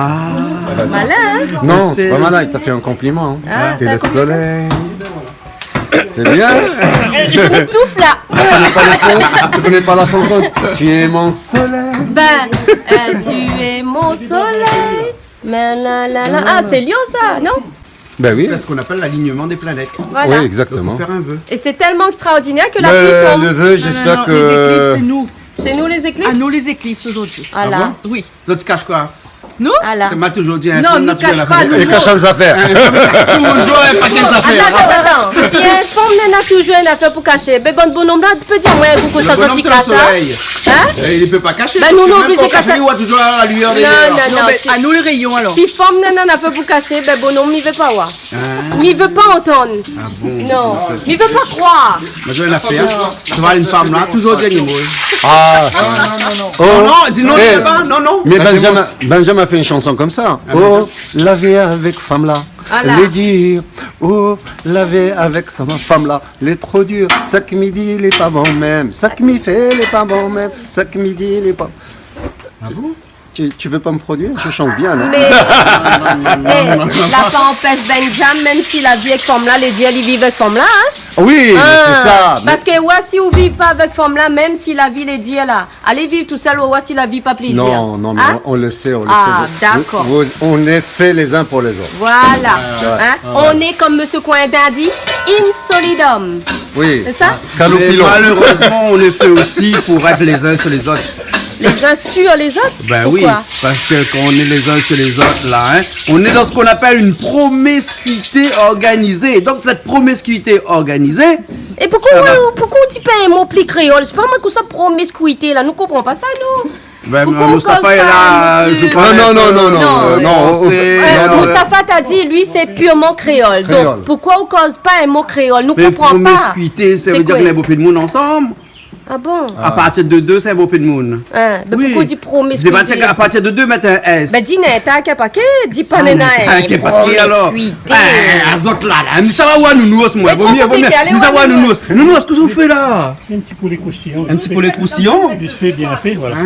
Malin, hein ? Non, c'est pas malin, il t'a fait un compliment, hein. Ah, c'est un compliment. T'es le soleil. C'est bien. Je m'étouffe, là. Tu connais pas le son, tu connais pas la chanson. Tu es mon soleil. Ben, euh, tu es mon soleil. Mais la, la, la. Ah, c'est Lyon, ça, non ? Ben oui. C'est ce qu'on appelle l'alignement des planètes. Voilà. Oui, exactement. Donc, faut faire un vœu. Et c'est tellement extraordinaire que la pluie tombe. Le, le vœu, j'espère que... Non, non, non, les éclipses, c'est nous. C'est nous, les éclipses ? Ah, nous, les éclipses, aujourd'hui. Voilà. Ah bon ? Oui. Zot i kash koi ? Nou ? Voilà. Sé ma touzour di, in fanm na touzour in afèr. Non, nou kash pa, nou. Li kash son zafèr. In fanm na touzour in pakèt zafèr. Attends, attends, attends. Si in fanm néna touzour in afèr pou kashé, ben, bann bonom la, Pé dir amoin in kou kosa zot i kash, hein ? Le bonom, sé le soleil. Hein ? É li pé pa kashé, parske mèm kan ou kash ali, ou oi touzour la lumière dèrièr. Non, non, non, mé si, anou le rayon, alor. Si fanm néna in afèr pou kashé, ben, bonom, mi vé pa oir. Ah. Mi vé pa antann. Ah bon ? Non. Mi vé pa kroir. Moin, mi vé in afèr. Non. Tu vois, une femme là, toujours dernier mot. Ah. Non, non, non, non. Oh. Non, non, di non, eh, di pa, non, non. Mais Benjamin, Benjamin a fait une chanson comme ça. Ah, oh, la vie avec femme là. Voilà. Lé dir, oh, la vie avec sa fanm la, lé tro dir. Sak mi di, lé pa bon mèm. Sak mi fé, lé pa bon mèm. Sak mi di, lé pa... Ah bon ? Tu, tu veux pas me produire ? Je chante bien, non ? Mé, eh, la pa anpès Benjam, mèm si la vi èk fanm la, lé dir li viv èk fanm la, hein ? Oui, mé sé sa, mé... Parske, ouais, si ou viv pa avèk fanm la, mèm si la vi lé dir la, alé viv tousèl, ou oi si la vi pa pli dir. Non, non, mais on, on le sait, on le sait. Ah, d'accord. Vous, vous, on est fait les uns pour les autres. Voilà. Ouais, ouais. Hein ? On est, comme Monsieur Coindin dit, in solidum. Oui. C'est ça ? Mé malheureusement, on est fait aussi pour être les uns sur les autres. Les uns sur les autres ? Ben oui, pourquoi ? Parce que quand on est les uns sur les autres, là, hein, on est dans ce qu'on appelle une promiscuité organisée. Donc, cette promiscuité organisée, Et pourquoi, ça va. Pourquoi on dit pas un mot plus créole ? C'est pas moi qui ça promiscuité là, nous comprenons pas ça, nous. Ben, pourquoi on Moustapha cause est pas là, un mot je plus... pense Ah non, non, non, non, non, non, non, non, non, Euh, non, Moustapha t'a dit, lui, c'est purement créole. Créole. Donc, pourquoi on cause pas un mot créole ? Nous comprenons pas. Mais promiscuité, ça veut dire que les bopé de moun ensemble. Ah bon ? À partir de deux, c'est un bopé de moun. Hein, ben pourquoi on dit promiscuité ? C'est pas à partir de deux, mettre un S. Ben, dis, n'in, t'as qu'à paquet, dis pas, non, mais t'as qu'à paquet, alors. Promiscuité. Eh, azot là, là, mi sava oir Nounours, moi. Vaut mieux, vaut mieux. Mi sava oir Nounours. Nounours, qu'est-ce qu'on fait là ? Un petit poulet croustillant. Un petit poulet croustillant ? Vite fait, bien fait, voilà. Ah.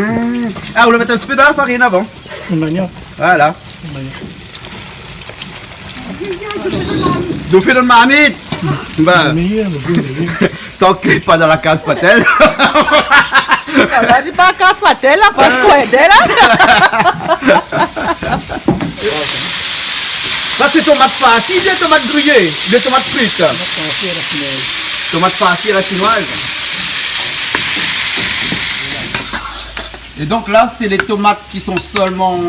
Ah, on va mettre un petit peu dans la farine avant. Une manière. Voilà. Une manière. Dofé dan marmit. Bah, le meilleur, le goût, le goût. Tant que pas dans la case patèl. Ah, vas-y, pas case patèl, là, pas quoi aider, là. Ça, c'est tomate farcie, bien tomate grillée, bien tomate frite. Tomate farcie à la chinoise. Et donc là, c'est les tomates qui sont seulement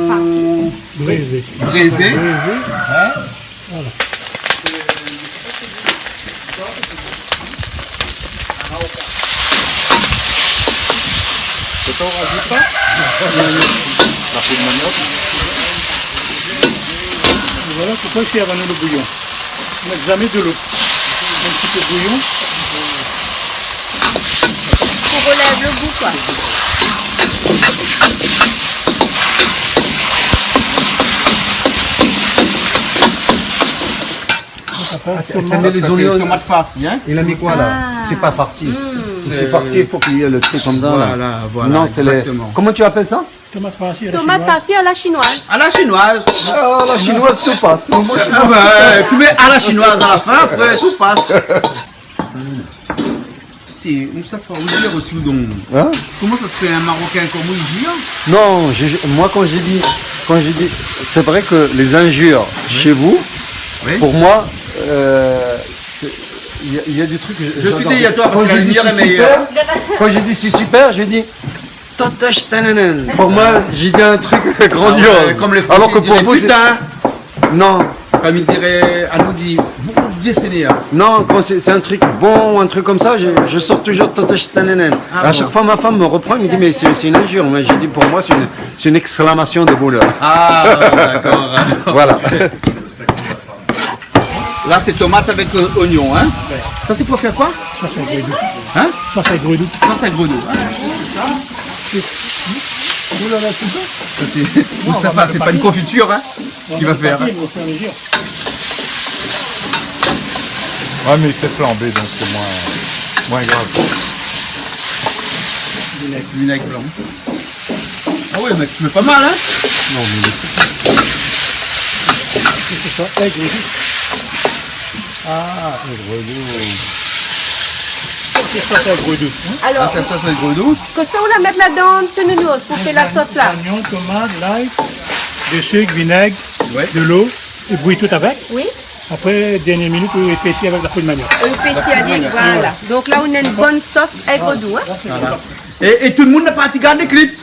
braisées. Braisées. Braisées. Hein ? Voilà. Voilà pourquoi je suis revenu le bouillon. Mèt zamé de lo. In ti pé bouillon. Pou relèv lo gou, koi. Sa fé in tomat. Sa sé in tomat farsi, in ? Il a mis quoi, là ? Ah. C'est pas farci. Si c'est farci, il faut qu'il y ait le truc comme ça, là. Voilà, voilà, exactement. Non, c'est les, comment tu appelles ça ? Tomat farsi à la chinoise. Tomat farsi à la chinoise. À la chinoise. Ah, à la chinoise, tout passe. Moi, je... Ah bah, tu mets à la chinoise à la fin, après, tout passe. Ti, Moustapha, ou di osi, donk. Hein ? Koman sa i fé in Marokin konm ou i di, in ? Non, je, je, moi, quand je dis, quand je dis, c'est vrai que les injures chez vous, pour moi, euh, c'est, il y a, il y a des trucs que je, j'adore. Je suis derrière toi parce que la lumière est meilleure. Quand je dis c'est super, quand je dis c'est super, je dis, Totosh tananan. Pour moi, j'ai dit un truc grandiose. Ah ouais, comme les Français diraient, putain. Alors que pour vous, c'est... Non. Comme il dirait, à nous, dit, vous, vous dites Seigneur. Non, quand c'est, c'est un truc bon ou un truc comme ça, je, je sors toujours Totosh tananan. Ah bon. À chaque fois, ma femme me reprend, elle me dit, mais c'est, c'est une injure. Mais je dis, pour moi, c'est une, c'est une exclamation de bonheur. Ah, d'accord. Voilà. Là, c'est tomate avec, euh, oignon, hein ? Ouais. Ça, c'est pour faire quoi ? Sauce à gredou. Hein ? Sauce à gredou. Sauce à gredou, hein ? Ouh là là, c'est ça ? Ça, c'est, Moustapha, c'est pas une confiture, hein, qu'il va faire, hein ? Ouais, mais c'est flambé, donc c'est moins, moins grave. Vinaigre blanc. Ah ouais, mec, tu mets pas mal, hein ? Non, mais... C'est ça, aigre doux. Ah, aigre doux. C'est ça, c'est aigre doux, hein ? Alors, ah, c'est ça, c'est aigre doux. Kosa ou la mèt ladan, monsieur Nounours, pou fé la sos la ? Oignon, tomate, l'ail, du sucre, vinaigre, de l'eau, et bouillir tout avec. Oui. Après, dernière minute, ou épaissit avec la poudre manioc. Ou épaissit avec, voilà. Donk la, ou néna in bone sos aigre doux, in ? Voilà. É, é tout le moun la parti gard lé clip.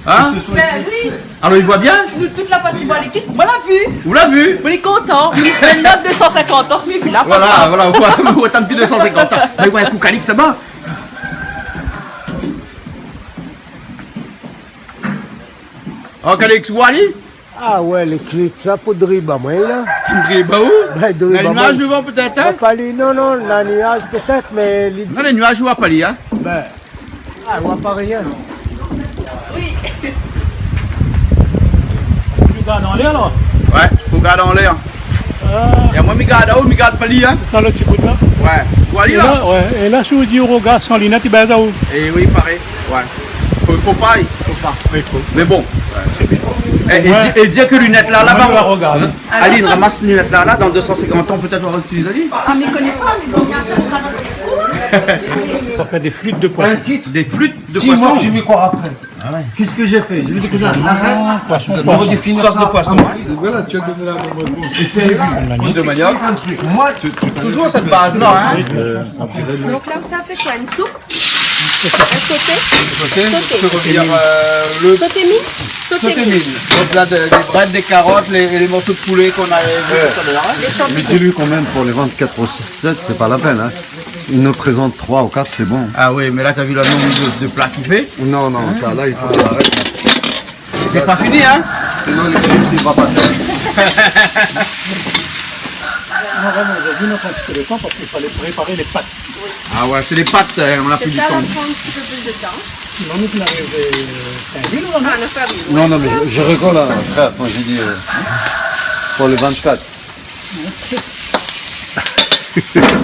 Hein ? Ben oui. Alor, i voi bien ? Nou tout la parti voir lé clip. Moin la vi. Ou la vi ? Moin lé kontan. Moin lé kontan. Voilà, voilà, ou voi, ou atann pi deux cent cinquante ans. Mé ouais, kou Calix, sa va. Oh, Calix, ou alé ? Ah ouais, lé clip sa pou driba moin la. Driba ou ? Ben, driba moin. Na nuaz dovan pétèt, in ? Pali, non, non, na nuaz pétèt, mé li... Non, lé nuaz, ou voi pa li, in ? Ben, ah, ou voi pa rien. Oui. Ou gard anlèr la ? Ouais, fo gard anlèr. Ah. É moin, mi gard anlèr, mi gard pa li, in ? Sé sa, lo ti bout la ? Ouais. Ou voi ali la ? É la, ouais. É la, si ou di ou rogard san linèt, i bèz aou. É oui, parèy. Ouais. Fo, fo pa, fo pa. Oui, fo. Mé bon. É, é di, é di ke linèt la, laba, ou va rogard. Aline, ramas linèt la, la, dan deux cent cinquante ans, pétèt ou va itiliz ali. Ah, mé mi koné pa, mé bon, bien sir, ou va dan le discours. Sa fé dé flit de poisson. Un titre, six mois, je m'y crois après. Ah ouais. Qu'est-ce que j'ai fait ? Je vais dire que ça, arrête. Ah, poisson, poisson. Sauce de poisson. Voilà, tu as donné la bonne réponse. Et c'est aigu. Manioc. Moi, toujours cette base-là, hein. Donk la, sa fé koi, in soup ? Un sauté. Sauté, sauté. Ça veut dire, euh, le sauté mine. Sauté mine. Donc là, des, des brèdes, des carottes, les, et les morceaux de poulet qu'on avait vu tout à l'heure, hein. Les champignons. Mais dis-lui quand même, pour les vendre quatre ou six, sept, c'est pas la peine, hein. Il nous présente trois ou quatre, c'est bon. Ah oui, mais là, t'as vu le nombre de, de plats qu'il fait ? Non, non, ça, là, il faut arrêter. C'est pas fini, hein ? Sinon, le film, il va passer. Non, vraiment, aujourd'hui, on a pris un petit peu de temps parce qu'il fallait préparer les pâtes. Ah ouais, c'est les pâtes, euh, on a pris du temps. C'est ça, on va prendre un petit peu plus de temps. Sinon, nous, on avait, euh, fait un deal, non ? Ah, on a fait un deal. Non, non, mais je rigole, hein, frère, quand je dis, euh, pour le vingt-quatre.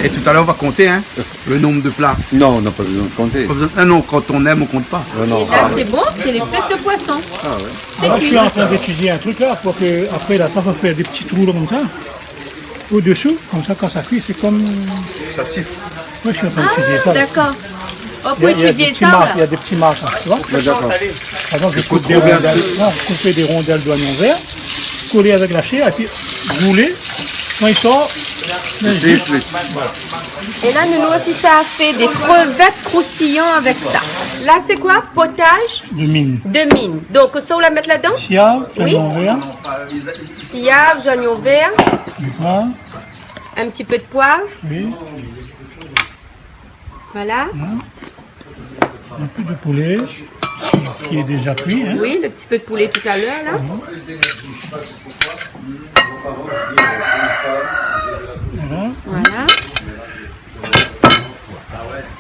Et tout à l'heure, on va compter, hein, le nombre de plats. Non, on n'a pas besoin de compter. Pas besoin. Ah non, quand on aime, on compte pas. Non, non. Et là, c'est bon, c'est les fêtes de poisson. Ah ouais. Là, je suis en train d'étudier un truc là, pour que après là, ça va faire des petits trous là, comme ça, au-dessous, comme ça, quand ça cuit, c'est comme... Ça siffle. Ouais, je suis en train d'étudier ça. Ah, d'accord. On peut étudier ça, là. Il y a, il y a des petits marques, il y a des petits marques, hein, tu vois ? Ouais, d'accord. Par exemple, je coupe des rondelles, non, couper des rondelles d'oignon vert, coller avec la chair et puis rouler. Quand il sort, c'est juste. Et là, Nounours, sa la fé des crevettes croustillantes avec ça. Là, c'est quoi ? Potage de mine. De mine. Donc, sa ou la mèt ladan ? Siav, oignon vert. Siav, oignon vert. Du poivre. Un petit peu de poivre. Oui. Voilà. Hein ? Un peu de poulet qui est déjà cuit, hein. Oui, le petit peu de poulet tout à l'heure, là. Mhm. Voilà. Voilà.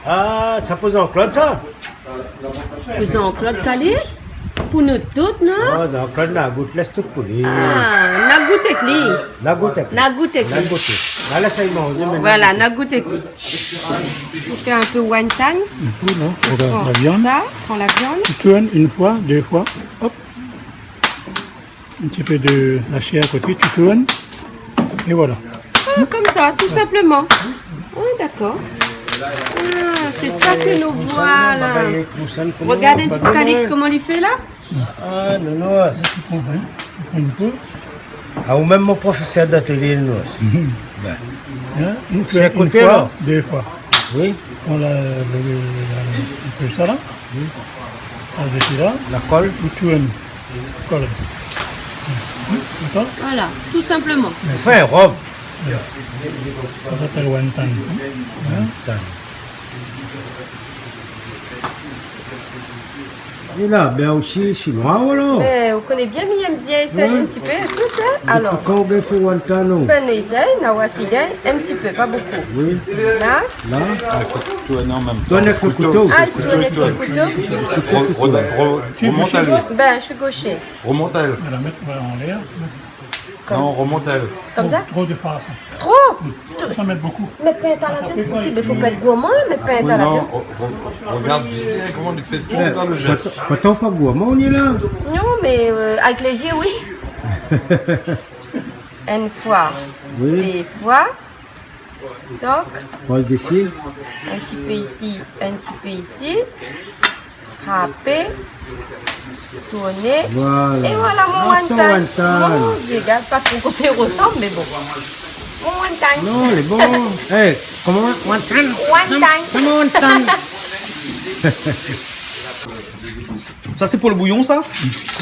Ah, sa pou Jean-Claude, sa ? Pou Jean-Claude Calix ? Pou nou tout, non ? Oh, Jean-Claude, na gout, lès tout pou li. Ah, na gout èk li. Na gout èk li. Na gout èk li. Na gout èk li. Voilà, sa i manz, mé... Voilà, na gout èk li. On fait un peu wonton. Un peu, non ? On prend la viande. Prends ça, prends la viande. Tu tournes une fois, deux fois, hop. Un petit peu de la chair à côté, tu tournes. Et voilà. Ah, comme ça, tout simplement. Ah, d'accord. Ah, c'est ça que nous voilà. Regarde un petit peu Calix, comment il fait là. Ah, non, non. Tu prends, hein, tu prends une fois. Ah, ou mèm mon professeur d'atelier, nou. Mhm. Ben. Hein, une fois, deux fois. Oui. On la, le, le, la, on fait ça là. Oui. Avec là. La colle. Ou tourn. Colle. D'accord ? Voilà, tout simplement. Ou fé in rob. Voilà. On appelle wonton. Hein ? Wonton. É la, ben osi, shinoi, alor. Mé ou koné bien, mi èm bien éséy in ti pé tout, hein. Alor. Kan ou gingn fé wonton, non ? Ben, nou éséy, nou va éséy in ti pé, pa bokou. Oui. La. La. Ah, fo tourn an mèm tan. Tourn avèk lo kouto. Ah, tourn avèk lo kouto. Re-, re-, re-, remont ali. Ben, je suis gaucher. Remont ali. Voilà, mèt, voilà, an lèr. Non, remont ali. Comme ça ? Trop, trop de farce. Trop ? Sa mèt bokou. Mèt pa in ta la viann. Mé fo pa èt gourman, mèt pa in ta la viann. Non, re-, re-, regarde bien comment il fait tout dans le geste. Pourtant, pourtant pa gourman, nou lé la. Non, mé, euh, avèk lé zié, oui. Une fois, oui. Deux fois. Toc. Pose desi. Un petit peu ici, un petit peu ici. Rapé, tourné. Voilà. É voilà mon wonton. Mon Dieu, gard pa tro kosa i rosanm, mé bon. Mon wonton. Non, lé bon. Eh, koman, wonton ? Wonton. Koman wonton ? Sa sé pou lo bouyon, sa ?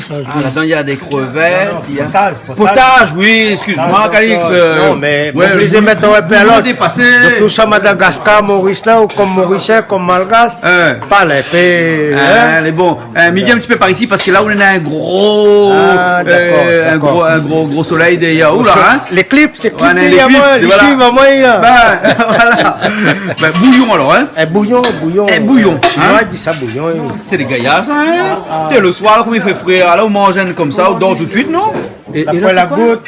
Ah, ladan néna dé krevèt, néna... Non, non, potaj, potaj. Potaj, oui, excuse-moi, Calix, euh, non, mé ouais, oblizé mèt in pé a lot. Dépasé. Donk, nou sa Madagascar, Maurice la, ou kom Morisien, kom Malgash, hein, parl in pé, hein. Lé bon. Euh, mi vien in ti pé par isi parske la, ou néna in gro, euh, in gro, in gro, gro solèy dèrièr ou la, hein. Lé klip, sé klip, néna lé klip, voilà. Isi, vréman, la. Ben, voilà. Ben, bouyon, alor, hein. In bouyon, bouyon. In bouyon, hein. Shinoi i di sa bouyon, oui. Sé dé gayar, sa, hein ? Ah, ah. Té, lo soir, la, kom i fé fré, la, ou manz komsa, ou dor tout suit, non ? É, é la, sé koi ? Lapré la gout.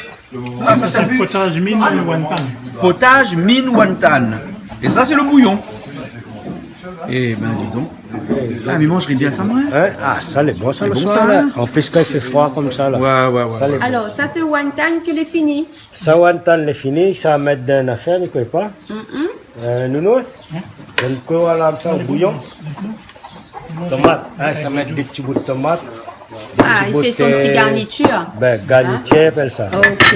Ah, sa, sa sé in potaj mine wonton. Potaj mine wonton. É sa, sé lo bouyon. Eh ben, dis donc. Ah, mi manzré bien sa, moin. Hein ? Ah, sa lé bon, sa, lo soir, la. Lé bon, sa, hein ? An plis, kan i fé fré komsa, la. Ouais, ouais, ouais. Sa lé bon. Alor, sa, sé wonton ke lé fini. Sa, wonton lé fini, sa mèt dann afèr, mi koné pa. Mm, mm. Euh, Nounours, donn koi la, sa, o bouyon. Tomat, hein, sa mèt dé ti bout tomat. Ah, i fé son ti garnitir. Ben, garnitir, i apèl sa. OK.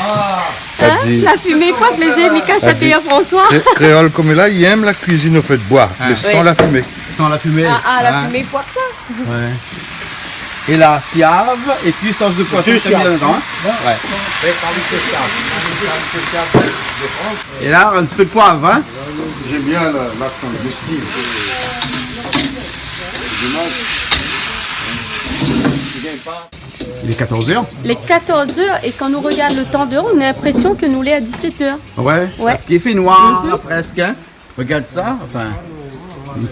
Ah. Hein ? La fimé, pwak, lézé, mi kash até François. Kré-, kréol konm li lé, li èm la kuizine o fé d'boi, mé san la fimé. San la fimé. Ah, ah, la fimé, pwak sa. Ouais. É la siav, épi sos de poison, mi la mèt dedan, hein. Ouais. É la, in ti pé d'poiv, hein. J'aime bien la, l'accent du sud. Dommage. Il est quatorze heures. Lé quatorze heures, é kan nou rogard lo tan déor, nou na linprésion ke nou lé a dix-sept heures. Ouais, parske i fé noir, la, prèsk, hein. Rogard sa, anfin.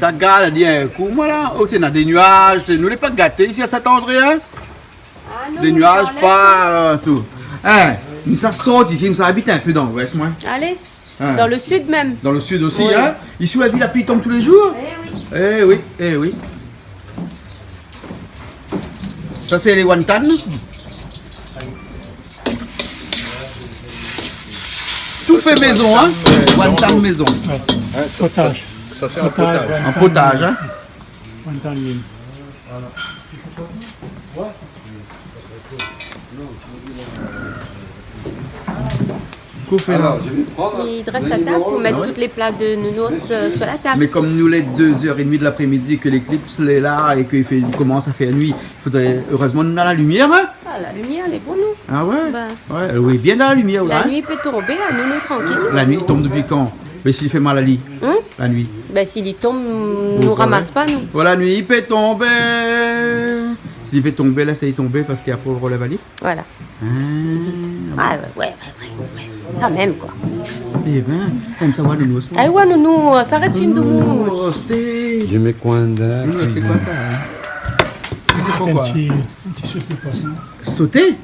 Sa gard, la di in kou, mwin la, oh, té na dé nuaz, té, nou lé pa gaté isi a Saint-André, hein. Ah non, nou lé pa, euh, tout. Hein, mi sa sort isi, mi sa abit in pé dan l'ouest, mwin. Alé. Hein. Dan lo sud mèm. Dan lo sud osi, hein. Isi, la pli i tonm tou lé zour. Eh oui. Eh oui, eh oui. Sa sé lé wonton. Tout fé mézon, hein. Wonton mézon. Ouais. Hein, sa, sa, sa sé in potaz. In potaz, hein. Wonton mèm. Voilà. Koupé la. Alors, je vais prendre le numéro. Mi drès la tab pou mèt tout lé pla de Nounours, euh, sur la table. Mé konm nou lé deux heures et demie de l'après-midi, ke léklips lé la é ke i fé, i komans a fèr nuit, fodré, erèzman, nou na la limièr, hein. Ah, la limièr lé pou nou. Ah ouais ? Ben. Ouais, euh, oui, bien dan la limièr, la, hein. La nuit i pé tonbé, la, nou, nou lé trankil. La nuit i tonm dopi kan ? Mé si li fé mal ali, la nuit ? Bin, si li tonm, nou ramas pa, nou. Voilà, la nuit, li pé tonbé. Si li fé tonbé, la, sé li tonbé parské apré, ou relèv ali. Voilà. Ah, ouais, ouais, ouais, ouais. Sa mèm, koi. Eh bin, konmsa, wa, nou, nou, Ah, ouais, nou, nou, sa arèt film de mouche. Osté. Je mets coin d'un. Non, sé koi sa, hein ? Sé koi, koi ? Un petit, un petit soupe de poisson. Sauté ?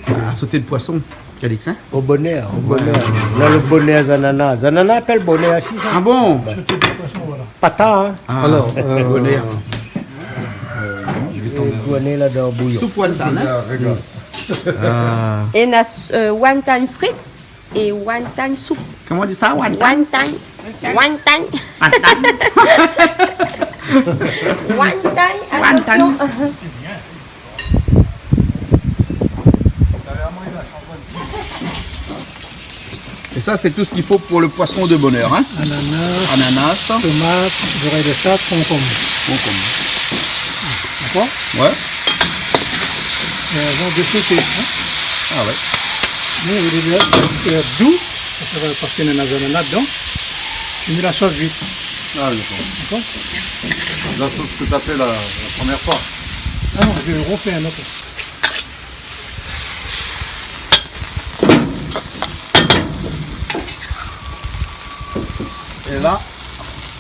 Ah, sauté de poisson, Calix, hein ? Au bonheur, au bonheur. Ouais. Là, le bonheur, zanana. Zanana apèl bonheur isi, sa. Ah bon ? Sauté de poisson, voilà. Pata, hein. Ah, alors, euh, bonheur. Euh, je vais tomber. Bonheur la dan bouyon. Soupe wonton, hein ? Ah. É na, euh, wonton frit é wonton soupe. Comment on dit ça, wonton ? Wonton. Wonton. Wonton. Wonton, attention. Et ça, c'est tout ce qu'il faut pour le poisson de bonheur, hein ? Ananas, tomat, zorèy de shat, konkonm. Konkonm. D'accord ? Ouais. Euh, avant de sauter, hein ? Ah ouais. Mais au début, c'est, euh, doux, parce que, parce qu'il y a des ananas dedans. Tu mets la sauce vite. Ah, d'accord. D'accord ? La sauce que t'as fait la, la première fois. Ah non, je refais un autre. Et là,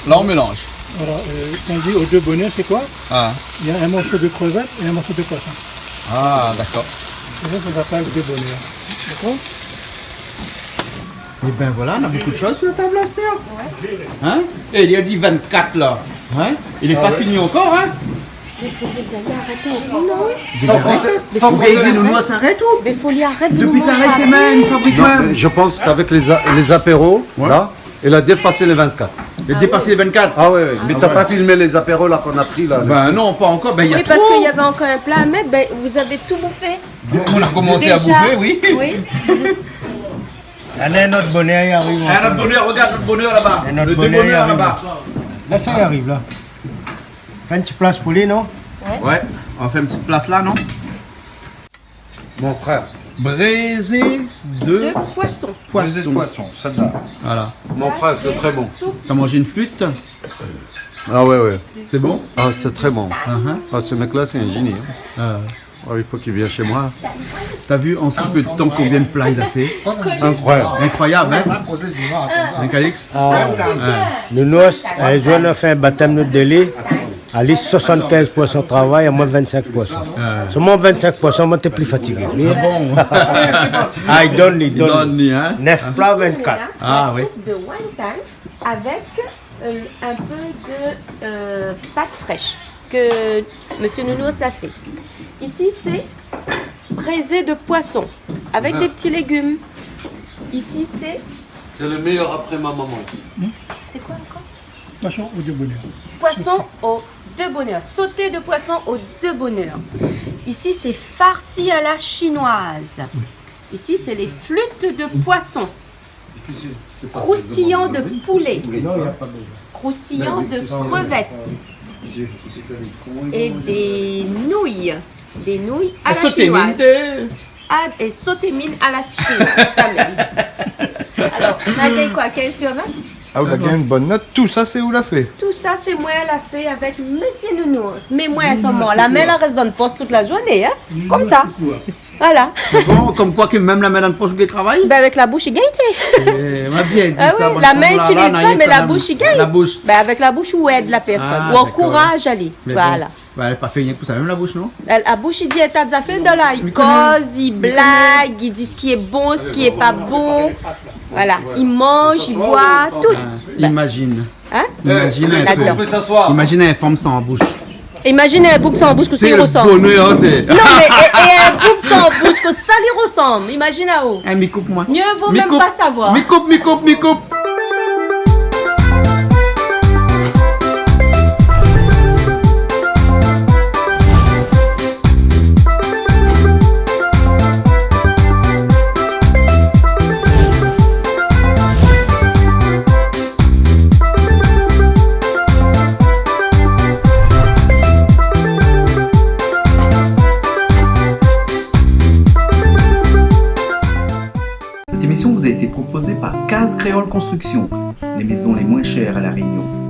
là, on mélange. Voilà, euh, quand on dit aux deux bonheurs, c'est quoi ? Ah. Il y a un morceau de crevette et un morceau de poisson. Ah, d'accord. Et ça, ça s'appelle deux bonheurs. D'accord ? Eh ben voilà, on a beaucoup de choses sur la table, astèr. Ouais. Hein ? Eh, li la di vingt-quatre, la. Hein ? Il est pas fini encore, hein ? Mé fo li arèt, non ? Sans compter, sans compter les frites. Mé fo li arèt de... Depuis tout à l'heure, il fait même, il fabrique même. Non, mais je pense qu'avec les a-, les apéros, là, il a dépassé les vingt-quatre. Il a dépassé les vingt-quatre. Ah ouais, ouais. Mais t'as pas filmé les apéros, là, qu'on a pris, là, le... Ben non, pas encore. Ben, il y a trop. Oui, parce qu'il y avait encore un plat à mettre. Ben, vous avez tout bouffé. On a commencé à bouffer, oui. Déjà. Oui. Allez, notre bonheur, il arrive encore. Ah, notre bonheur, regarde notre bonheur là-bas. Et notre bonheur, il arrive. Le deux bonheurs là-bas. Là, ça, il arrive, là. Fé in ti plas pou li, non ? Ouais. Ouais, on fait une petite place là, non ? Mon frère. Braisé de poisson. De poisson. Braisé de poisson, celle-là. Voilà. Mon frère, c'est très bon. T'as mangé une flûte ? Ah ouais, ouais. C'est bon ? Ah, c'est très bon. Ah, ce mec-là, c'est un génie, hein. Ah ouais. Oh, il faut qu'il vienne chez moi. T'as vu en si peu de temps combien de plats il a fait ? Incroyable. Incroyable, hein ? Hein, Calix ? Ah. Nounours, euh, zone a fé in batèm nou de li. Ali, soixante-quinze pour cent travay, amoin vingt-cinq pour cent. Ah. Solman vingt-cinq pour cent, moin té pli fatigé. Ah bon ? Ah, li donn, li donn. Li donn, li, hein ? Neuf plats, vingt-quatre. Ah oui. La soupe de wonton avec euh, un peu de, euh, pâte fraîche que monsieur Nounours a fait. Ici, c'est braisé de poisson avec des petits légumes. Ici, c'est... C'est le meilleur après ma maman. C'est quoi encore ? Poisson aux deux bonheurs. Poisson aux deux bonheurs. Sauté de poisson aux deux bonheurs. Ici, c'est farci à la chinoise. Oui. Ici, c'est les flûtes de poisson. Croustillant de poulet. Croustillant de crevettes. Et des nouilles. Des nouilles à la chinoise. Ah, et sauté mine à la chinoise, sa mèm. Alors, on a gagné quoi, quinze sur vingt ? Ah, ou la gagn in bone not. Tout sa, sé ou la fé ? Tout sa, sé moin la fé avèk Monsieur Nounours. Mé moin, solman, la min la rès dan pos tout la zourné, hein. Konmsa. Voilà. Bon, konm koi ke mèm la min dan pos ou gingn travay ? Ben, avèk la boush i gingn. Eh, ma bien di sa, oui, la min i itiliz pa, mé la boush i gingn. La boush. Ben, avèk la boush ou èd la pèrsone, ou ankouraz ali. Ah, d'accord. Voilà. Mé bon. Ben, èl la pa fé rienk pou sa mèm, la boush, non ? Èl, la boush i di in ta zafèr dan la, i koz, i blag, i di sak lé bon, sak lé pa bon. Voilà, i manz, i boi, tout. Ah, imagine. Hein ? Imagine un peu. Imagine une femme sans bouche. Imagine un boug san boush, kosa i resanm. C'est le bonheur, t'es... Non, mé, é, é in boug san boush, kosa li resanm. Imagine aou. Eh, mi koup, moin. Mieux vaut même pas savoir. Mi koup, mi koup, mi koup. Cette émission vous a été proposée par Case Créole Construction. lé mézon lé moin shèr La Rényon.